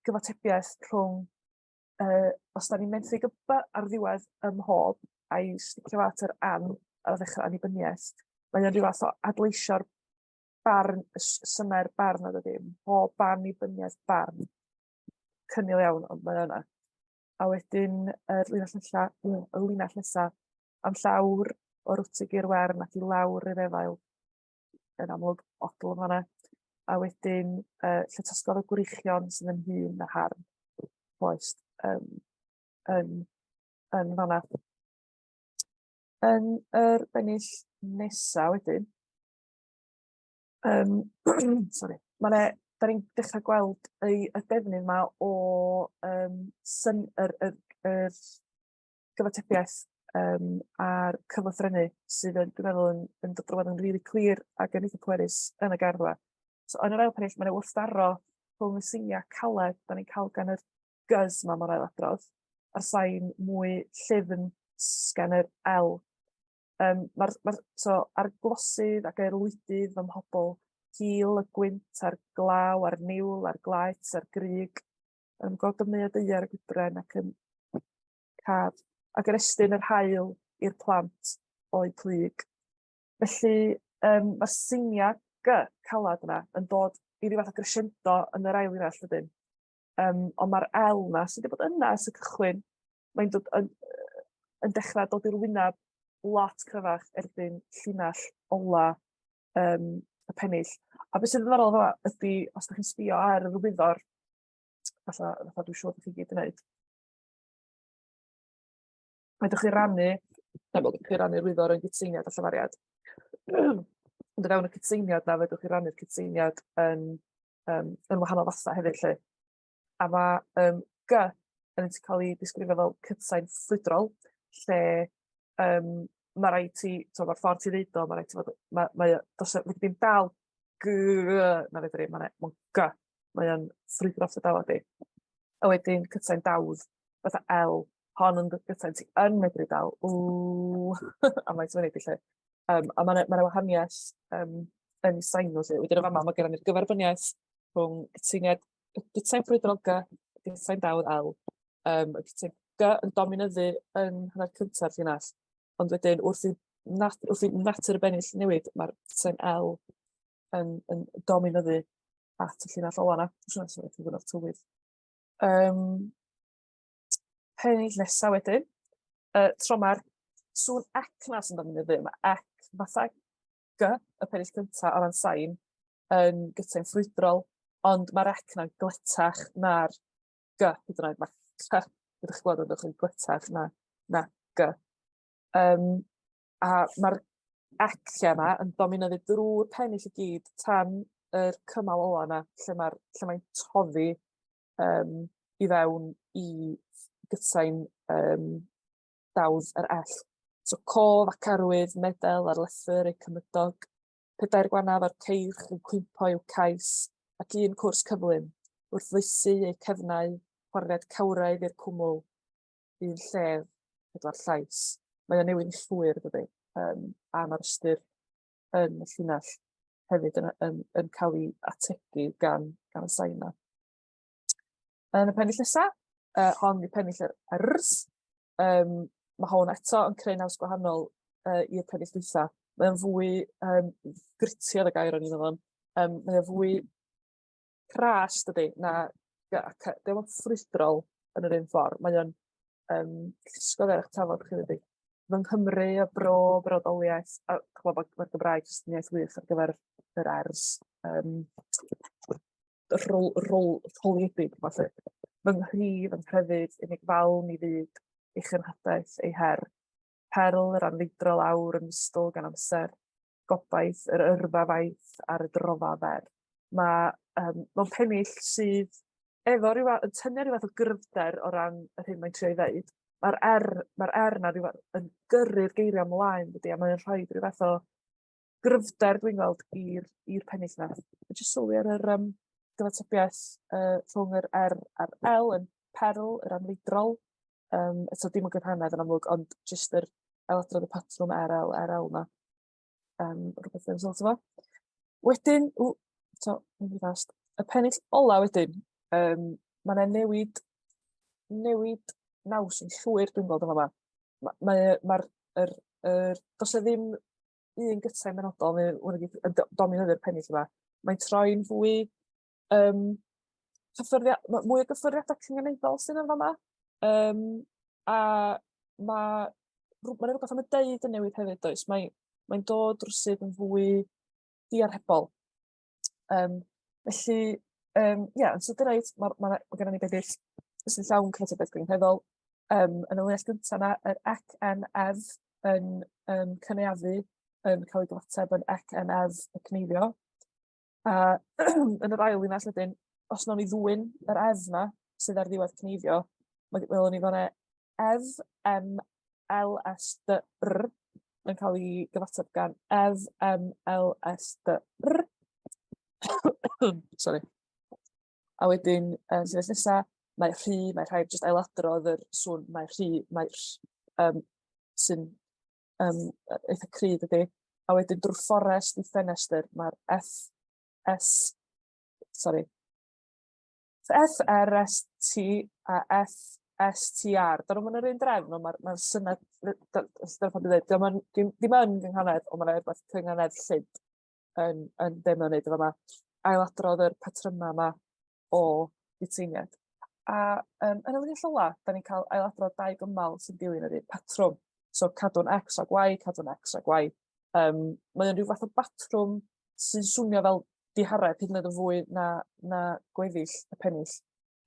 gyfatebiaeth rhwng os da ni'n menthyg y B ar ddiwedd ym mhob a'i sticio fo at yr an ar ddechrau annibyniaeth, mae o'n rhyw fath o adleisio'r barn, y synnau'r barn nad ydy, mhob annibyniaeth barn. Cynnil iawn, ond mae yna. A wedyn yr linell nesa, y linell nesa, am llawr o'r wtig i'r wern ac i lawr i'r efail, yn amlwg odl yn fan'na. A wedyn lle tasgodd y gwreichion sydd yn hŷn na harn poest yn fan'na. Yn yr bennill nesa wedyn, sori, ma' 'ne Da ni'n dechrau gweld y, y defnydd yma o um, syn, yr, yr, yr gyfatebiaeth a'r cyfathrennu sydd yn, dwi'n meddwl, yn, yn dod drwodd yn rili clir ac yn eitha pwerus yn y gerdd yma. So yn yr ail pennill, mae'n wrthdaro rhwng y seiniau caled da ni'n cael gan yr gyz 'ma mor ailadrodd, a'r sain mwy llyfn gan yr L. Mae'r, ma so ar glosydd ac aelwydydd fy mhobl, hil y gwynt a'r glaw a'r niwl a'r glaet a'r grug, yn godymu y ddaear y gwybren ac yn caf, ac yn estyn yr haul i'r plant o'u plyg. Felly mae'r seiniau G calad yna yn dod i ryw fath o grescendo yn yr ail linell wedyn. Ond mae'r L 'na sydd wedi bod yna ers y cychwyn, mae'n dod yn, yn dechrau dod i'r wyneb lot cryfach erbyn llinell ola y pennill. A beth sy'n ddiddorol yma ydy, os ydych chi'n sbio ar yr wyddor, fatha, fatha dwi'n siŵr bod chi gyd yn gwneud, fedrwch chi rannu, na, fedrwch chi rannu'r wyddor yn gytseiniad a llafariad. Ond o fewn y cytseiniad na, fedrwch chi rannu'r cytseiniad yn, yn wahanol fathau hefyd 'lly. A ma' G yn cael ei disgrifio fel cytsain ffrwydrol, lle ma' raid ti, tibod, ma'r ffordd ti'n ddeud o, ma' raid ti fod, mae o, does 'na fedri di'm dal G na fedri, ma'n G, mae o'n ffrwydro off dy dafod di. A wedyn cytsain dawdd, fatha L, hon yn gytsain ti yn medru dal, ww, a mae'n fyny 'lly. A ma' 'na ma' 'na wahaniaeth yn sain nhw 'lly. Wedyn yn fama ma' gynnon ni'r gyferbyniaeth rhwng cytseiniad, y cytsain ffrwydrol G, y cytsain dawdd L. Y cytsain G yn dominyddu yn hanner cynta'r llinell, ond wedyn wrth i wrth i natur y bennill newid, mae'r cytsain L yn, yn dominyddu at y llinell ola 'na. Dwi'n siŵr os yw'n tywydd. Pennill nesaf wedyn, tro ma'r sŵn ec 'na sy'n dominyddu, ma' ec fatha G, y pennill cynta o ran sain, yn gytsain ffrwydrol, ond ma'r ec 'na'n gletach na'r G, hyd yn oed. Ma' C, ydych chi'n gweld, ydych chi'n gletach na, na G. A ma'r ec yma yn dominyddu drwy'r pennill i gyd tan yr cymal ola 'na, lle mae'r lle mae'n toddi i fewn i gytsain dawdd yr L. So cof ac arwydd, medel ar lethr eu cymydog, pedair gwanaf a'r ceirch yn cwympo i'w cais, ac un cwrs cyflym, wrth faesu eu cefnau, chwarfiad cawraidd i'r cwmwl, un llef, pedwar llais. Mae o'n newid yn llwyr, dydy, a mae'r ystyr yn y llinell hefyd yn, yn, yn cael ei ategu gan, gan y sain yma. Yn y pennill nesaf, hon yw pennill yr ers. Mae hwn eto yn creu naws gwahanol i'r pennill dwytha. Mae o'n fwy gritty oedd y gair o'n i'n meddwl. Mae o'n fwy cras, dydy, na dim ond ffrwydrol yn yr un ffordd. Mae o'n llusgo fe ar eich tafod chi, dydy. Fy Nghymru, y bro, brodoliaeth, a ch'mod ma'r Gymraeg jyst yn iaith wych ar gyfer yr ers. Rôl rôl rholiedig falle. Fy nghri, fy nghrefydd, unig falm i fyd, ei chenhadaeth, ei her. Perl yr anfeidrol awr yn wystl gan amser, gobaith yr yrfa faith ar y drofa fer. Mae mewn pennill sydd efo rhyw fath, yn tynnu rhyw fath o gryfder o ran yr hyn mae'n trio ei ddeud. Mae'r R, mae'r R 'na rhyw fath yn gyrru'r geiriau ymlaen dydy, a mae'n rhoi rhyw fath o gryfder dwi'n gweld i'r i'r pennill 'na. A jyst sylwi ar yr gyfatebiaeth rhwng yr R a'r L yn perl, yr anfeidrol. Eto dim yn gyfrannedd yn amlwg, ond jyst yr ailadrodd y patrwm R L R L 'na. Rhywbeth yn sort o fo. Wedyn, ww, eto, mynd rhy fast. Y pennill ola wedyn, ma' 'na newid newid naws yn llwyr dwi'n gweld yn fama. Mae mae'r yr yr does 'na ddim un gytsain benodol neu yn dominyddu'r pennill yma. Mae'n troi'n fwy mwy o gyffyrddiadau cynganeddol sydd yn fama. A ma' 'na rywbeth am y deud yn newid hefyd does? Mae mae'n dod rywsut yn fwy diarhebol. Felly ie, yn sydyn reit, ma' gynnon ni bennill sy'n llawn cyfatebiaeth gwirioneddol. Yn y linell gynta 'na, yr ec en ef yn cynaeafu yn cael ei gyfateb yn ec en ef y cneifio. A yn yr ail linell wedyn, os wnawn ni ddwyn yr ef 'na sydd ar ddiwedd cneifio, mae welwn ni fan'na ef M L S D R yn cael ei gyfateb gan ef M L S D R. Sori. A wedyn, yy llinell nesa, mae rhy, mae rhaid jyst ailadrodd yr sŵn, mae rhy, mae rh, sy'n eitha cry dydi. A wedyn drwy'r fforest i ffenestr, mae'r F, S, sori, F, R, S, T a F, S, T, R. Dyn nhw'm yn yr un drefn, ond mae'r ma syniad, dyna pam dwi'n dweud, dim yn, dim, dim yn gynghanedd, ond mae'n rhywbeth cynghanedd llyd yn, yn be mae'n neud yn fama. Ailadrodd yr patrymau yma o gytseiniad. A yn y linell ola, da ni'n cael ailadrodd dau gymal sy'n dilyn yr un patrwm. So cadw'n X ag Y, cadw'n X ag Y. Mae o'n rhyw fath o batrwm sy'n swnio fel dihareb hyd yn oed yn fwy na, na gweddill y pennill.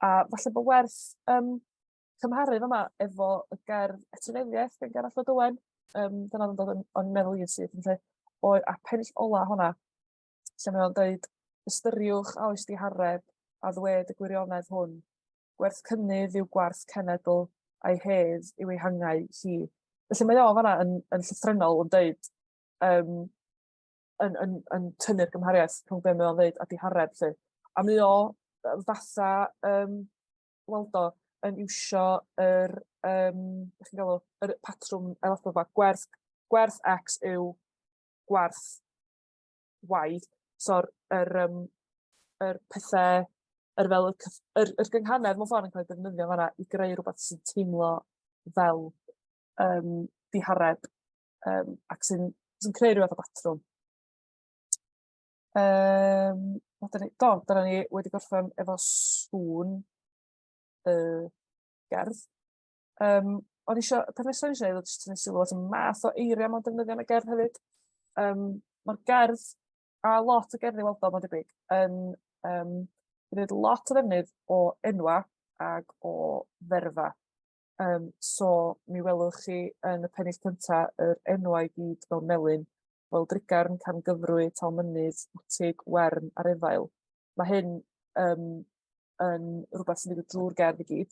A falle bod werth cymharu fama efo y gerdd etifeddiaeth gan Gerallt Lloyd Owen. Dyna oedd yn dod o'n meddwl i'n syth yn lle. O, a pennill ola hwnna, lle mae o'n dweud, ystyriwch a oes dihareb a ddwed y gwirionedd hwn. Gwerth cynnydd yw gwarth cenedl, a'i hedd yw ei hangau hi. Felly mae o fanna yn, yn llythrennol yn dweud, yn, yn, yn tynnu'r gymhariaeth rhwng be mae o'n dweud a dihareb 'lly. A mae o fatha Waldo yn iwsio yr, be chi'n galw, yr patrwm ailadrodd 'ma, gwerth, gwerth X yw gwerth Y. So'r yr, yr pethe, yr fel y cyff- yr, yr gynghanedd mewn ffordd yn cael ei defnyddio fan'na i greu rhywbeth sy'n teimlo fel dihareb ac sy'n sy creu rhyw fath o batrwm. Dyna ni, do, dyna ni wedi gorffen efo sŵn y gerdd. O'n i isio, peth nesaf o'n i eisiau gwneud oedd jyst tynnu sylw at y math o eiriau mae'n defnyddio yn y gerdd hefyd. Mae'r gerdd, a lot o gerddi Waldo mae'n debyg, yn gwneud lot o ddefnydd o enwa ag o ferfa. So mi welwch chi yn y pennill cynta yr enwau i gyd fel melyn, fel Drygarn, Carngyfrwy, Talmynydd, Wtig, Wern a'r Efail. Mae hyn yn rhywbeth sy'n digwydd drwy'r gerdd i gyd.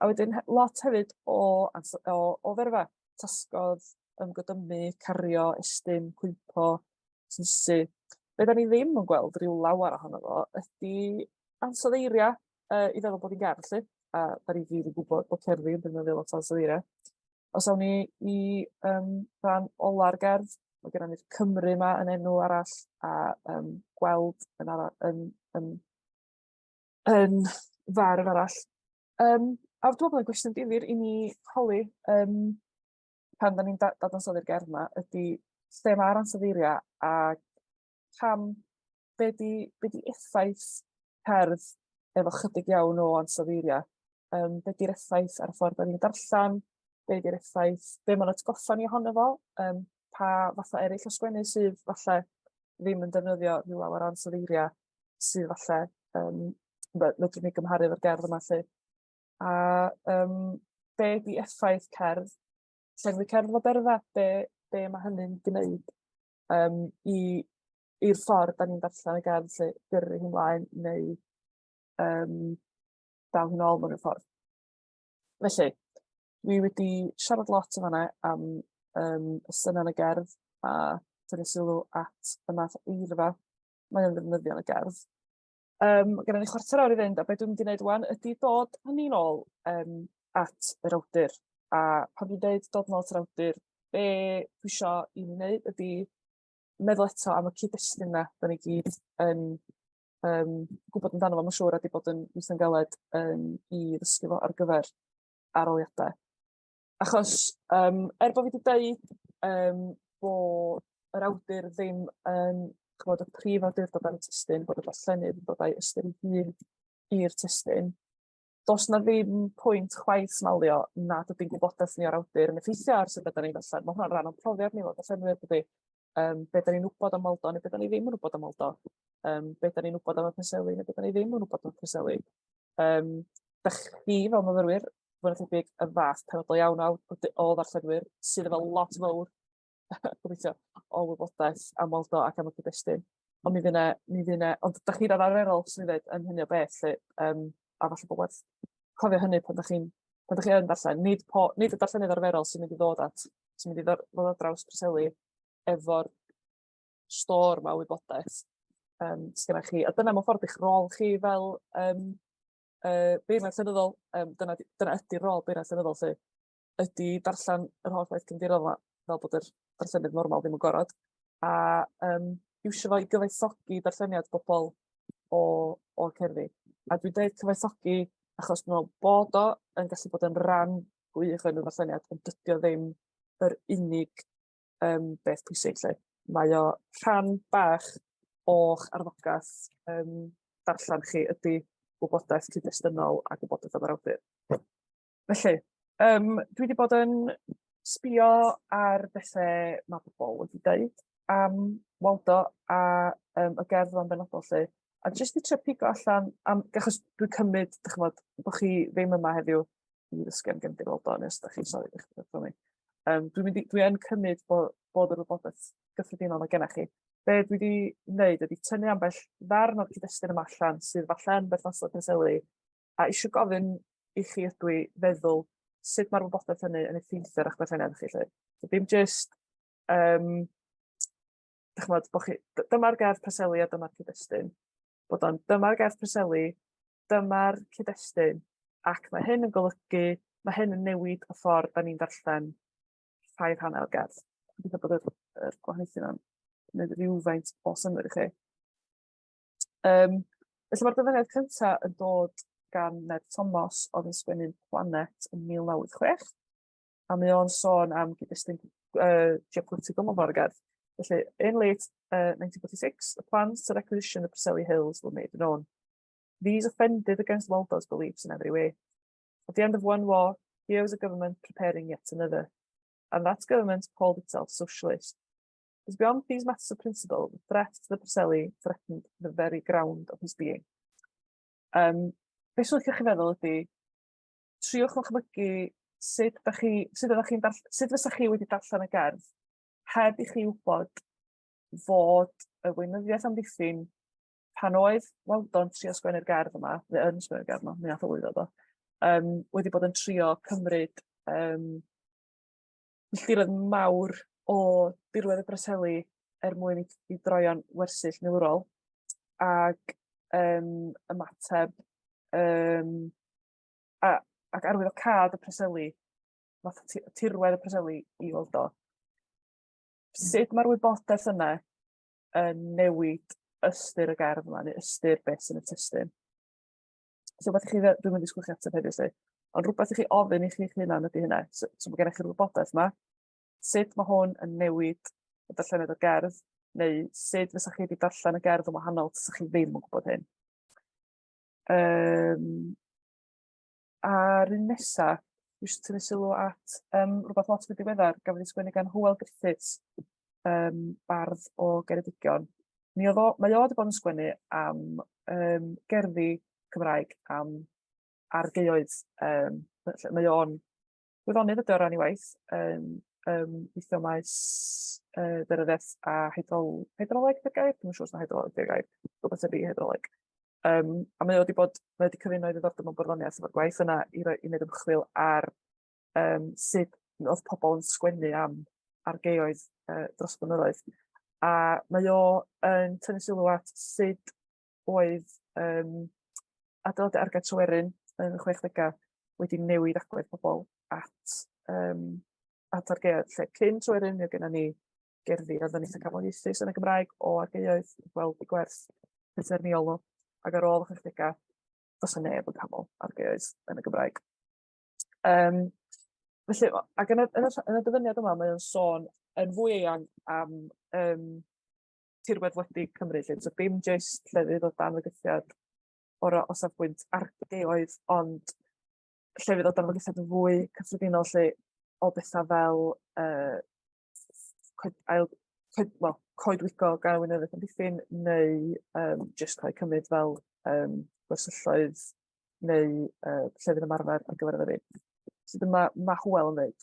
A wedyn lot hefyd o, o, o ferfa, tasgodd, ymgodymu, cario, estyn, cwympo, synsu. Be da ni ddim yn gweld rhyw lawer ohono fo ydy ansoddeiriau i feddwl bod hi'n gerdd 'lly, a da ni gyd yn gwybod bod cerddi yn defnyddio lot o ansoddeiriau. Os awn ni i rhan ola'r gerdd, mae gennym ni'r Cymru yma yn enw arall, a gweld yn, ara, yn, yn, yn farf arall. A dwi'n meddwl bod yn gwestiwn difyr i ni holi pan da ni'n dadansoddi'r gerdd yma ydy lle mae'r ansoddeiriau a pam be 'di be 'di effaith cerdd efo chydig iawn o ansoddeiriau? Be 'di'r effaith ar y ffordd dan ni'n darllen? Be 'di'r effaith, be mae'n atgoffa ni ohono fo? Pa fathau eraill o sgwennu sydd falle ddim yn defnyddio rhyw lawer o ansoddeiriau sydd falle, fedrwn ni gymharu efo'r gerdd yma 'lly. A be 'di effaith cerdd, llenwi cerdd efo berfa, be be mae hynny'n gwneud i i'r ffordd dan ni'n darllen y gerdd 'lly, gyrru hi mlaen neu dal hi'n ôl mewn ryw ffordd. Felly, dwi wedi siarad lot yn fan'na am y synau yn y gerdd a tynnu sylw at y math o eirfa mae o'n ddefnyddio yn y gerdd. Gynna ni chwarter awr i fynd a be dwi'n mynd i wneud ŵan ydy dod â ni'n ôl at yr awdur. A pan dwi'n deud dod nôl at yr awdur, be dwi isio i ni wneud ydy meddwl eto am y cyd-destun 'na 'dan ni gyd yn gwybod amdano fo, mae'n siŵr, a 'di bod yn gweithio'n galed i ddysgu fo ar gyfer arholiadau. Achos er bod fi 'di deud bod yr awdur ddim yn, chimod, y prif awdurdod ar y testun, bod y darllenydd yn dod â'i ystyr ei hun i'r testun, does 'na ddim pwynt chwaith malio nad ydy'n gwybodaeth ni o'r awdur yn effeithio ar sut ydan ni'n darllen. Mae hwnna'n rhan o'n profiad ni fel darllenwyr, dydy. Be dan ni'n wybod am Waldo neu be dan ni ddim yn wybod am Waldo. Be dan ni'n wybod am y Preseli neu be dan ni ddim yn wybod am y Preseli. Dach chi fel myfyrwyr, fwy na thebyg, y fath penodol iawn o, o ddarllenwyr sydd efo lot fawr, gobeithio, o wybodaeth am Waldo ac am y cyd-destun. Ond mi fydd 'na mi fydd 'na... Ond dach chi'n arferol, 'swn i'n ddeud, yn hynny o beth 'lly, yym, a falle bod werth cofio hynny pan dach chi'n pan dach chi yn darllen. Nid po- nid y darllenydd arferol sy'n mynd i ddod at sy'n mynd i ddod ar draws Preseli efo'r stôr 'ma o wybodaeth sy gennych chi. A dyna mewn ffordd eich rôl chi fel beirniad llenyddol, dyna dyna ydy'r rôl beirniad llenyddol 'lly, ydy darllen yr holl waith cefndirol 'ma fel bod yr darllenydd normal ddim yn gorfod, a iwsio fo i gyfoethogi darlleniad bobl o o'r cerddi. A dwi'n deud cyfoethogi achos dwi'n meddwl bod o yn gallu bod yn ran gwych o'n ddarlleniad, ond dydy o ddim yr unig beth pwysig 'lly. Mae o rhan bach o'ch arfogaeth darllen chi ydy gwybodaeth cyd-destunol a gwybodaeth am yr awdur. Felly, dwi 'di bod yn sbïo ar bethe ma' pobl wedi deud am Waldo a y gerdd yma'n benodol 'lly, a jyst i trio pigo allan am... Achos dwi'n cymryd, dach chimod, bod chi ddim yma heddiw i ddysgu am gefndir Waldo, neu os dach chi'n sori, dach chi'n mi. Dwi'n mynd i... Dwi yn cymryd bod yr wybodaeth gyffredinol 'ma gennych chi. Be dwi 'di wneud ydy tynnu ambell ddarn o'r cyd-destun yma allan sydd falle yn berthnasol i Preseli, a isio gofyn i chi ydw i feddwl sut mae'r wybodaeth hynny yn effeithio ar eich darlleniad chi 'lly. So dim jyst dach chimod, bo' chi... dyma'r gerdd Preseli a dyma'r cyd-destun. Bod o'n dyma'r gerdd Preseli, dyma'r cyd-destun, ac mae hyn yn golygu, mae hyn yn newid y ffordd da ni'n darllen rhai rhannau o'r gerdd. Gobeithio bod yr gwahaniaethu yna'n gwneud rhywfaint o synnwyr i chi. Felly mae'r dyfyniad cyntaf yn dod gan Ned Thomas oedd yn sgwennu Planet yn 1986, a mae o'n sôn am gyd-destun geopolitical mewn ffordd y gerdd. Felly, in late 1946, the plans to requisition the Preseli Hills were made known. These offended against Waldo's beliefs in every way. At the end of one war, here was a government preparing yet another, and that government called itself socialist. But beyond these matters of principle, the threat to the Preseli threatened the very ground of his being. Be swn i'n licio chi feddwl ydy, triwch ddychmygu sut dach chi, sut ydych chi'n darll-, sut fysa chi wedi darllen y gerdd heb i chi wybod fod y weinyddiaeth amddiffyn pan oedd Waldo'n trio sgwennu'r gerdd yma, neu yn sgwennu'r gerdd yma, mi nath o lwyddo do, wedi bod yn trio cymryd milltiroedd mawr o dirwedd y Preseli er mwyn i droio'n wersyll milwrol, ac ymateb ac arwyddocâd y Preseli, fatha tirwedd y Preseli i Waldo. Sut mae'r wybodaeth yna yn newid ystyr y gerdd yma, neu ystyr beth sy'n y testun? So rhywbeth i chi, dwi'n mynd i sgwrs chi ateb heddiw 'lly, ond rhywbeth i chi ofyn i chi'ch hunan ydy hynna. So mae gennych chi'r wybodaeth yma, sut mae hwn yn newid y darlleniad o'r gerdd, neu sut fysa chi wedi darllen y gerdd yn wahanol tasach chi ddim yn gwybod hyn. A'r un nesa, dwi eisiau tynnu sylw at rhywbeth lot fwy diweddar gafodd ei sgwennu gan Hywel Griffiths, bardd o Geredigion. Mi oedd o, mae o wedi bod yn sgwennu am gerddi Cymraeg am argaeoedd. Mae o'n gwyddonydd ydy o ran ei waith, yn weithio maes daearyddiaeth a hydroleg ydy'r gair? Dwi'm yn siŵr os na hydroleg ydy'r gair, rhywbeth tebyg i hydroleg. A mae o wedi bod, mae wedi cyfuno ei ddiddordeb mewn barddoniaeth efo'r gwaith yna i roi, i wneud ymchwil ar sut oedd pobl yn sgwennu am argaeoedd dros y blynyddoedd. A mae o yn tynnu sylw at sut oedd adeiladu argae Tryweryn yn y chwechdegau wedi newid agwedd pobl at argaeoedd. Lle cyn Tryweryn, mi oedd gennym ni gerddi oedd yn eitha camoliaethus yn y Gymraeg o argaeoedd, gweld eu gwerth pensaernïol nhw, ac ar ôl y chwechdegau, does 'na neb yn canmol argaeoedd yn y Gymraeg. Felly, ac yn y dyfyniad yma, mae o'n sôn yn fwy eang am tirwedd wledig Cymru, 'lly. So dim jyst llefydd o dan fygythiad o safbwynt argaeoedd, ond llefydd o dan fygythiad yn fwy cyffredinol, 'lly, o bethau fel coed, ail, coed, well, coedwigo gan y Weinyddiaeth Amddiffyn, neu jyst cael eu cymryd fel gwersylloedd neu llefydd ymarfer ar gyfer y fyddin. So dyma mae Hywel yn dweud.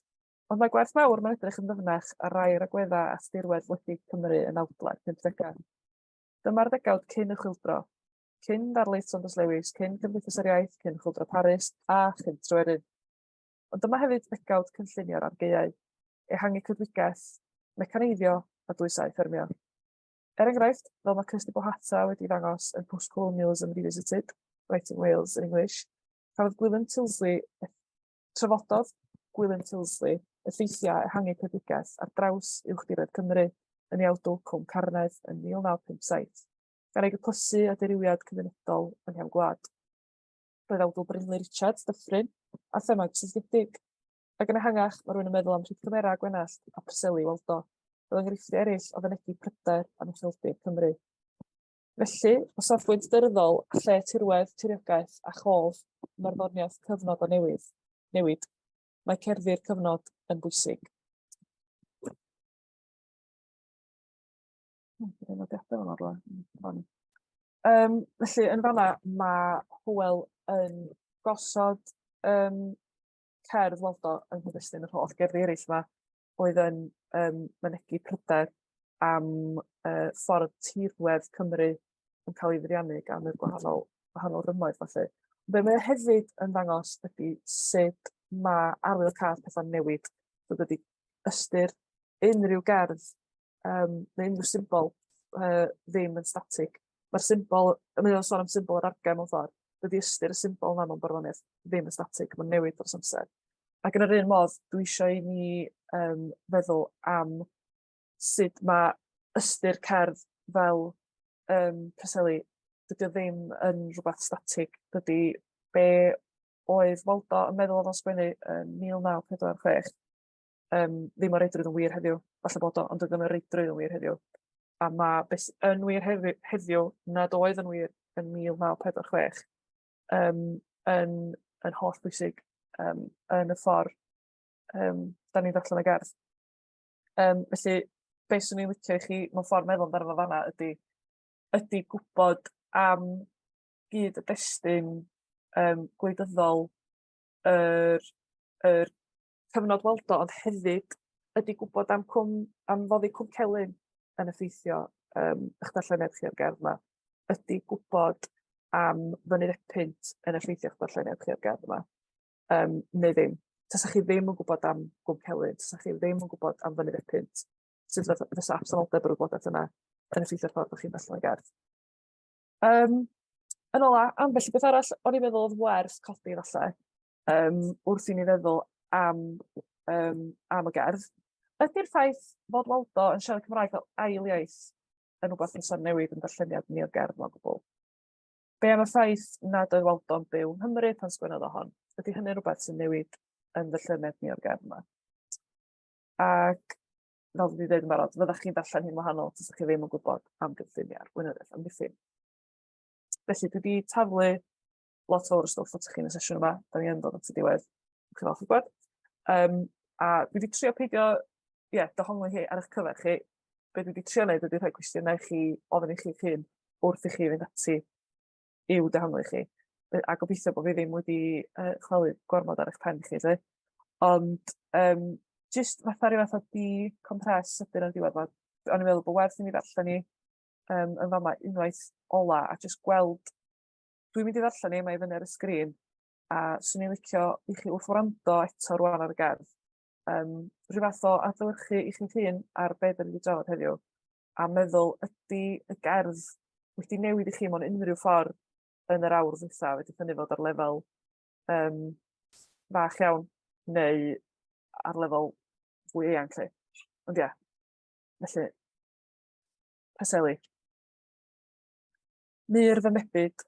Ond mae gwerth mawr mewn edrych yn ddyfnach ar rai o'r agweddau at dirwedd wledig Cymru yn awdlau 50au. Dyma'r ddegawd cyn y chwyldro, cyn ddarlith Saunders Lewis, cyn Cymdeithas yr Iaith, cyn Chwyldro Paris a chyn Tryweryn. Ond dyma hefyd ddegawd cynllunio'r argaeau, ehangu coedwigaeth, mecaneiddio a dwysáu ffermio. Er enghraifft, fel mae Kirsty Bohata wedi ddangos yn Postcolonialism Revisited, Writing Wales in English, cafodd Gwilym Tilsley, trafododd Gwilym Tilsley effeithiau ehangu coedwigaeth ar draws uwchdiroedd Cymru yn ei awdl Cwm Carnedd yn 1957, gan ei gyplysu â dirywiad cymunedol yng nghefn gwlad. Roedd awdl Brinley Richards, Dyffryn, a themâu cysylltiedig. Ac yn ehangach, mae rhywun yn meddwl am Rhydcymerau Gwenallt a Preseli Waldo, fel enghreifftiau eraill o fynegi pryder am ucheldir Cymru. Felly, o safbwynt daearyddol a lle tirwedd, tiriogaeth a chof ym marddoniaeth cyfnod o newydd, newid, mae cerddi'r cyfnod yn bwysig. Felly, yn fanna, mae Hywel yn gosod cerdd Waldo yng nghyd-destun yr holl gerddi eraill 'ma oedd yn yym mynegi pryder am yy ffordd tirwedd Cymru yn cael ei fuddiannu gan yr gwahanol gwahanol rymoedd felly. Be mae o hefyd yn ddangos ydy sut ma' arwyddocâd pethau'n newid. So dydy ystyr unrhyw gerdd yym neu unrhyw symbol yy ddim yn statig. Ma'r symbol, mae o'n sôn am symbol yr argae mewn ffordd, dydy ystyr y symbol 'na mewn barddoniaeth ddim yn statig, mae'n newid dros amser. Ac yn yr un modd, dwi eisiau i ni yym feddwl am sut ma' ystyr cerdd fel yym Preseli, dydy o ddim yn rhywbeth statig, dydy be oedd Waldo yn meddwl oedd o'n sgwennu yn 1946 yym ddim o reidrwydd yn wir heddiw. Falle bod o, ond dydy o'm o reidrwydd yn wir heddiw. A ma' be sy yn wir heddiw nad oedd yn wir yn 1946 yym yn yn hollbwysig yym yn y ffordd yym dan ni'n darllen y gerdd. Yym felly be 'swn i'n licio i chi mewn ffordd meddwl amdano fo fan'na ydy ydy gwybod am gyd-destun yym gwleidyddol yr yr cyfnod Waldo, ond hefyd ydy gwybod am cwm, am foddi Cwm Celyn yn effeithio yym eich darlleniad chi o'r gerdd 'ma. Ydy gwybod am Fynydd Epynt yn effeithio eich darlleniad chi o'r gerdd 'ma, yym neu ddim. Tasach chi ddim yn gwybod am Gwm Celyn, tasach chi ddim yn gwybod am Fynydd Epynt, sut fysa absenoldeb yr wybodaeth yna yn effeithio'r ffordd dach chi'n darllen y gerdd. Yym yn ola, ambell i beth arall o'n i'n meddwl oedd werth codi falle, yym wrth i ni feddwl am yym am y gerdd, ydy'r ffaith fod Waldo yn siarad Cymraeg fel ail iaith yn rwbath fysa'n newid yn darlleniad ni o'r gerdd 'ma o gwbl? Be am y ffaith nad oedd Waldo'n byw yng Nghymru pan sgwennodd o hon? Ydy hynny'n rhywbeth sy'n newid yn ddarlleniad ni o'r gerdd 'ma? Ac fel dwi 'di ddeud yn barod, fyddech chi'n darllen hi'n wahanol tasech chi ddim yn gwybod am gynlluniau'r Weinyddiaeth Amddiffyn. Felly dwi 'di taflu lot fawr o stwff atoch chi yn y sesiwn yma, da ni yn dod at y diwedd, chi'n falch o gwybod. Um, a dwi wedi trio peidio, ie, yeah, dehongli hi ar eich cyfer chi. Be dwi wedi trio wneud ydy rhoi cwestiynau i chi, ofyn i chi'ch hun wrth i chi fynd ati i'w dehongli chi. A gobeithio bod fi ddim wedi uh, chwalu gormod ar eich pen chi, lle. Ond um, jyst fatha rhyw fath o decompress sydyn ar diwedd, o'n i'n meddwl bod werth i mi ddarllen ni um, yn fama unwaith ola a jyst gweld Dwi'n mynd i ddarllen hi, mae i fyny ar y sgrin, a 'swn i'n licio i chi wrth wrando eto rŵan ar y gerdd, yym, rhyw fath o adlewyrchu i chi'ch hun ar be dan ni 'di drafod heddiw, a meddwl ydy y gerdd wedi newid i chi mewn unrhyw ffordd yn yr awr ddwytha, wedi hynny fod ar lefel yym fach iawn neu ar lefel fwy eang 'lly. Ond ia, felly, Preseli. Mur fy mebyd,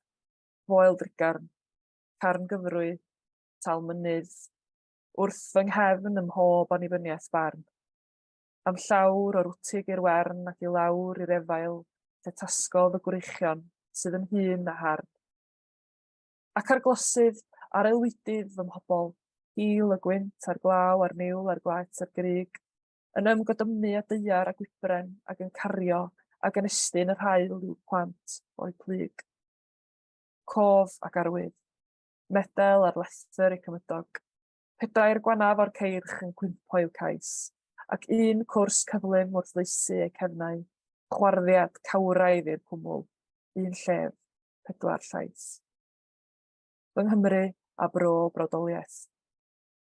foel drugarn, carn gyfrwy, tal mynydd, wrth fy nghefn ym mhob annibyniaeth barn. Am llawr o'r wtig i'r wern ac i lawr i'r efail lle tasgodd y gwreichion sydd yn hŷn na harn. Ac ar glosydd, ar aelwydydd fy mhobl, hil y gwynt a'r glaw a'r niwl a'r gwaet a'r grug, yn ymgodymu â daear a gwybren ac yn cario ac yn estyn yr haul i'w plant o'u plyg. Cof ac arwydd. Medel ar lethr eu cymydog. Pedair gwanaf o'r ceirch yn cwympo i'w cais, ac un cwrs cyflym wrth laesu eu cefnau. Chwarddiad cawraidd i'r cwmwl, un llef, pedwar llais. Fy Nghymru a bro brodoliaeth.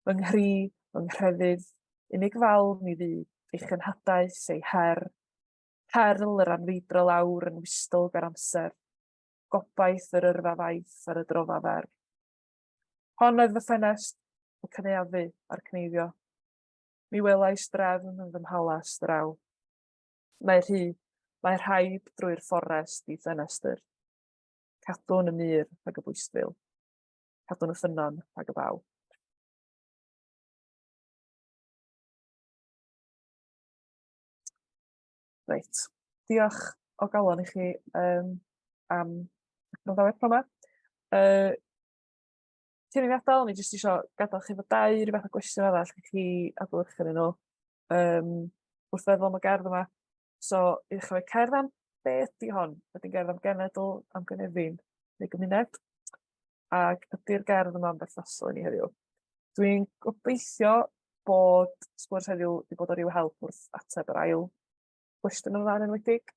Fy nghri, fy nghrefydd, unig fal mi fu ei chenhadaeth, ei her, perl yr anfeidrol awr yn wystl gar amser, gobaith yr yrfa faith ar y drofa fer. Hon oedd fy ffenest, y cynaeafu a'r cneifio. Mi welais drefn yn fy mhalas draw. Mae rhy, mae rhaid drwy'r fforest i ffenestr. Cadwn y mur rhag y bwystfil. Cadwn y ffynnon rhag y baw. Reit, diolch o galon i chi um, am y gwrandawiad pnawn 'ma. Cyn i fi adael, o'n i jyst isio gadael chi efo dau ryw fath o gwestiwn arall i chi adlewyrchu arnyn nhw um, wrth feddwl am y gerdd yma. So, i ddechrau, cerdd am be ydy hon? Ydy'n gerdd am genedl, am gynefin neu gymuned? Ac ydy'r gerdd yma'n berthnasol i ni heddiw? Dwi'n gobeithio bod sgwrs heddiw wedi bod o ryw help wrth ateb yr ail gwestiwn yna yn enwedig.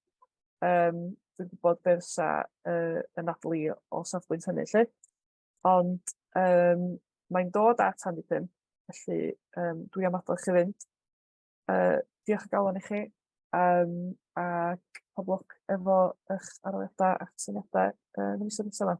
Dwi'n gwybod be fysa y nadl i o safbwynt hynny 'lly. Ond mae'n dod at 4:30, felly dwi am adael i chi fynd. Diolch o galon i chi, ac pob lwc efo eich arholiadau a'ch syniadau yn y misoedd nesa 'ma.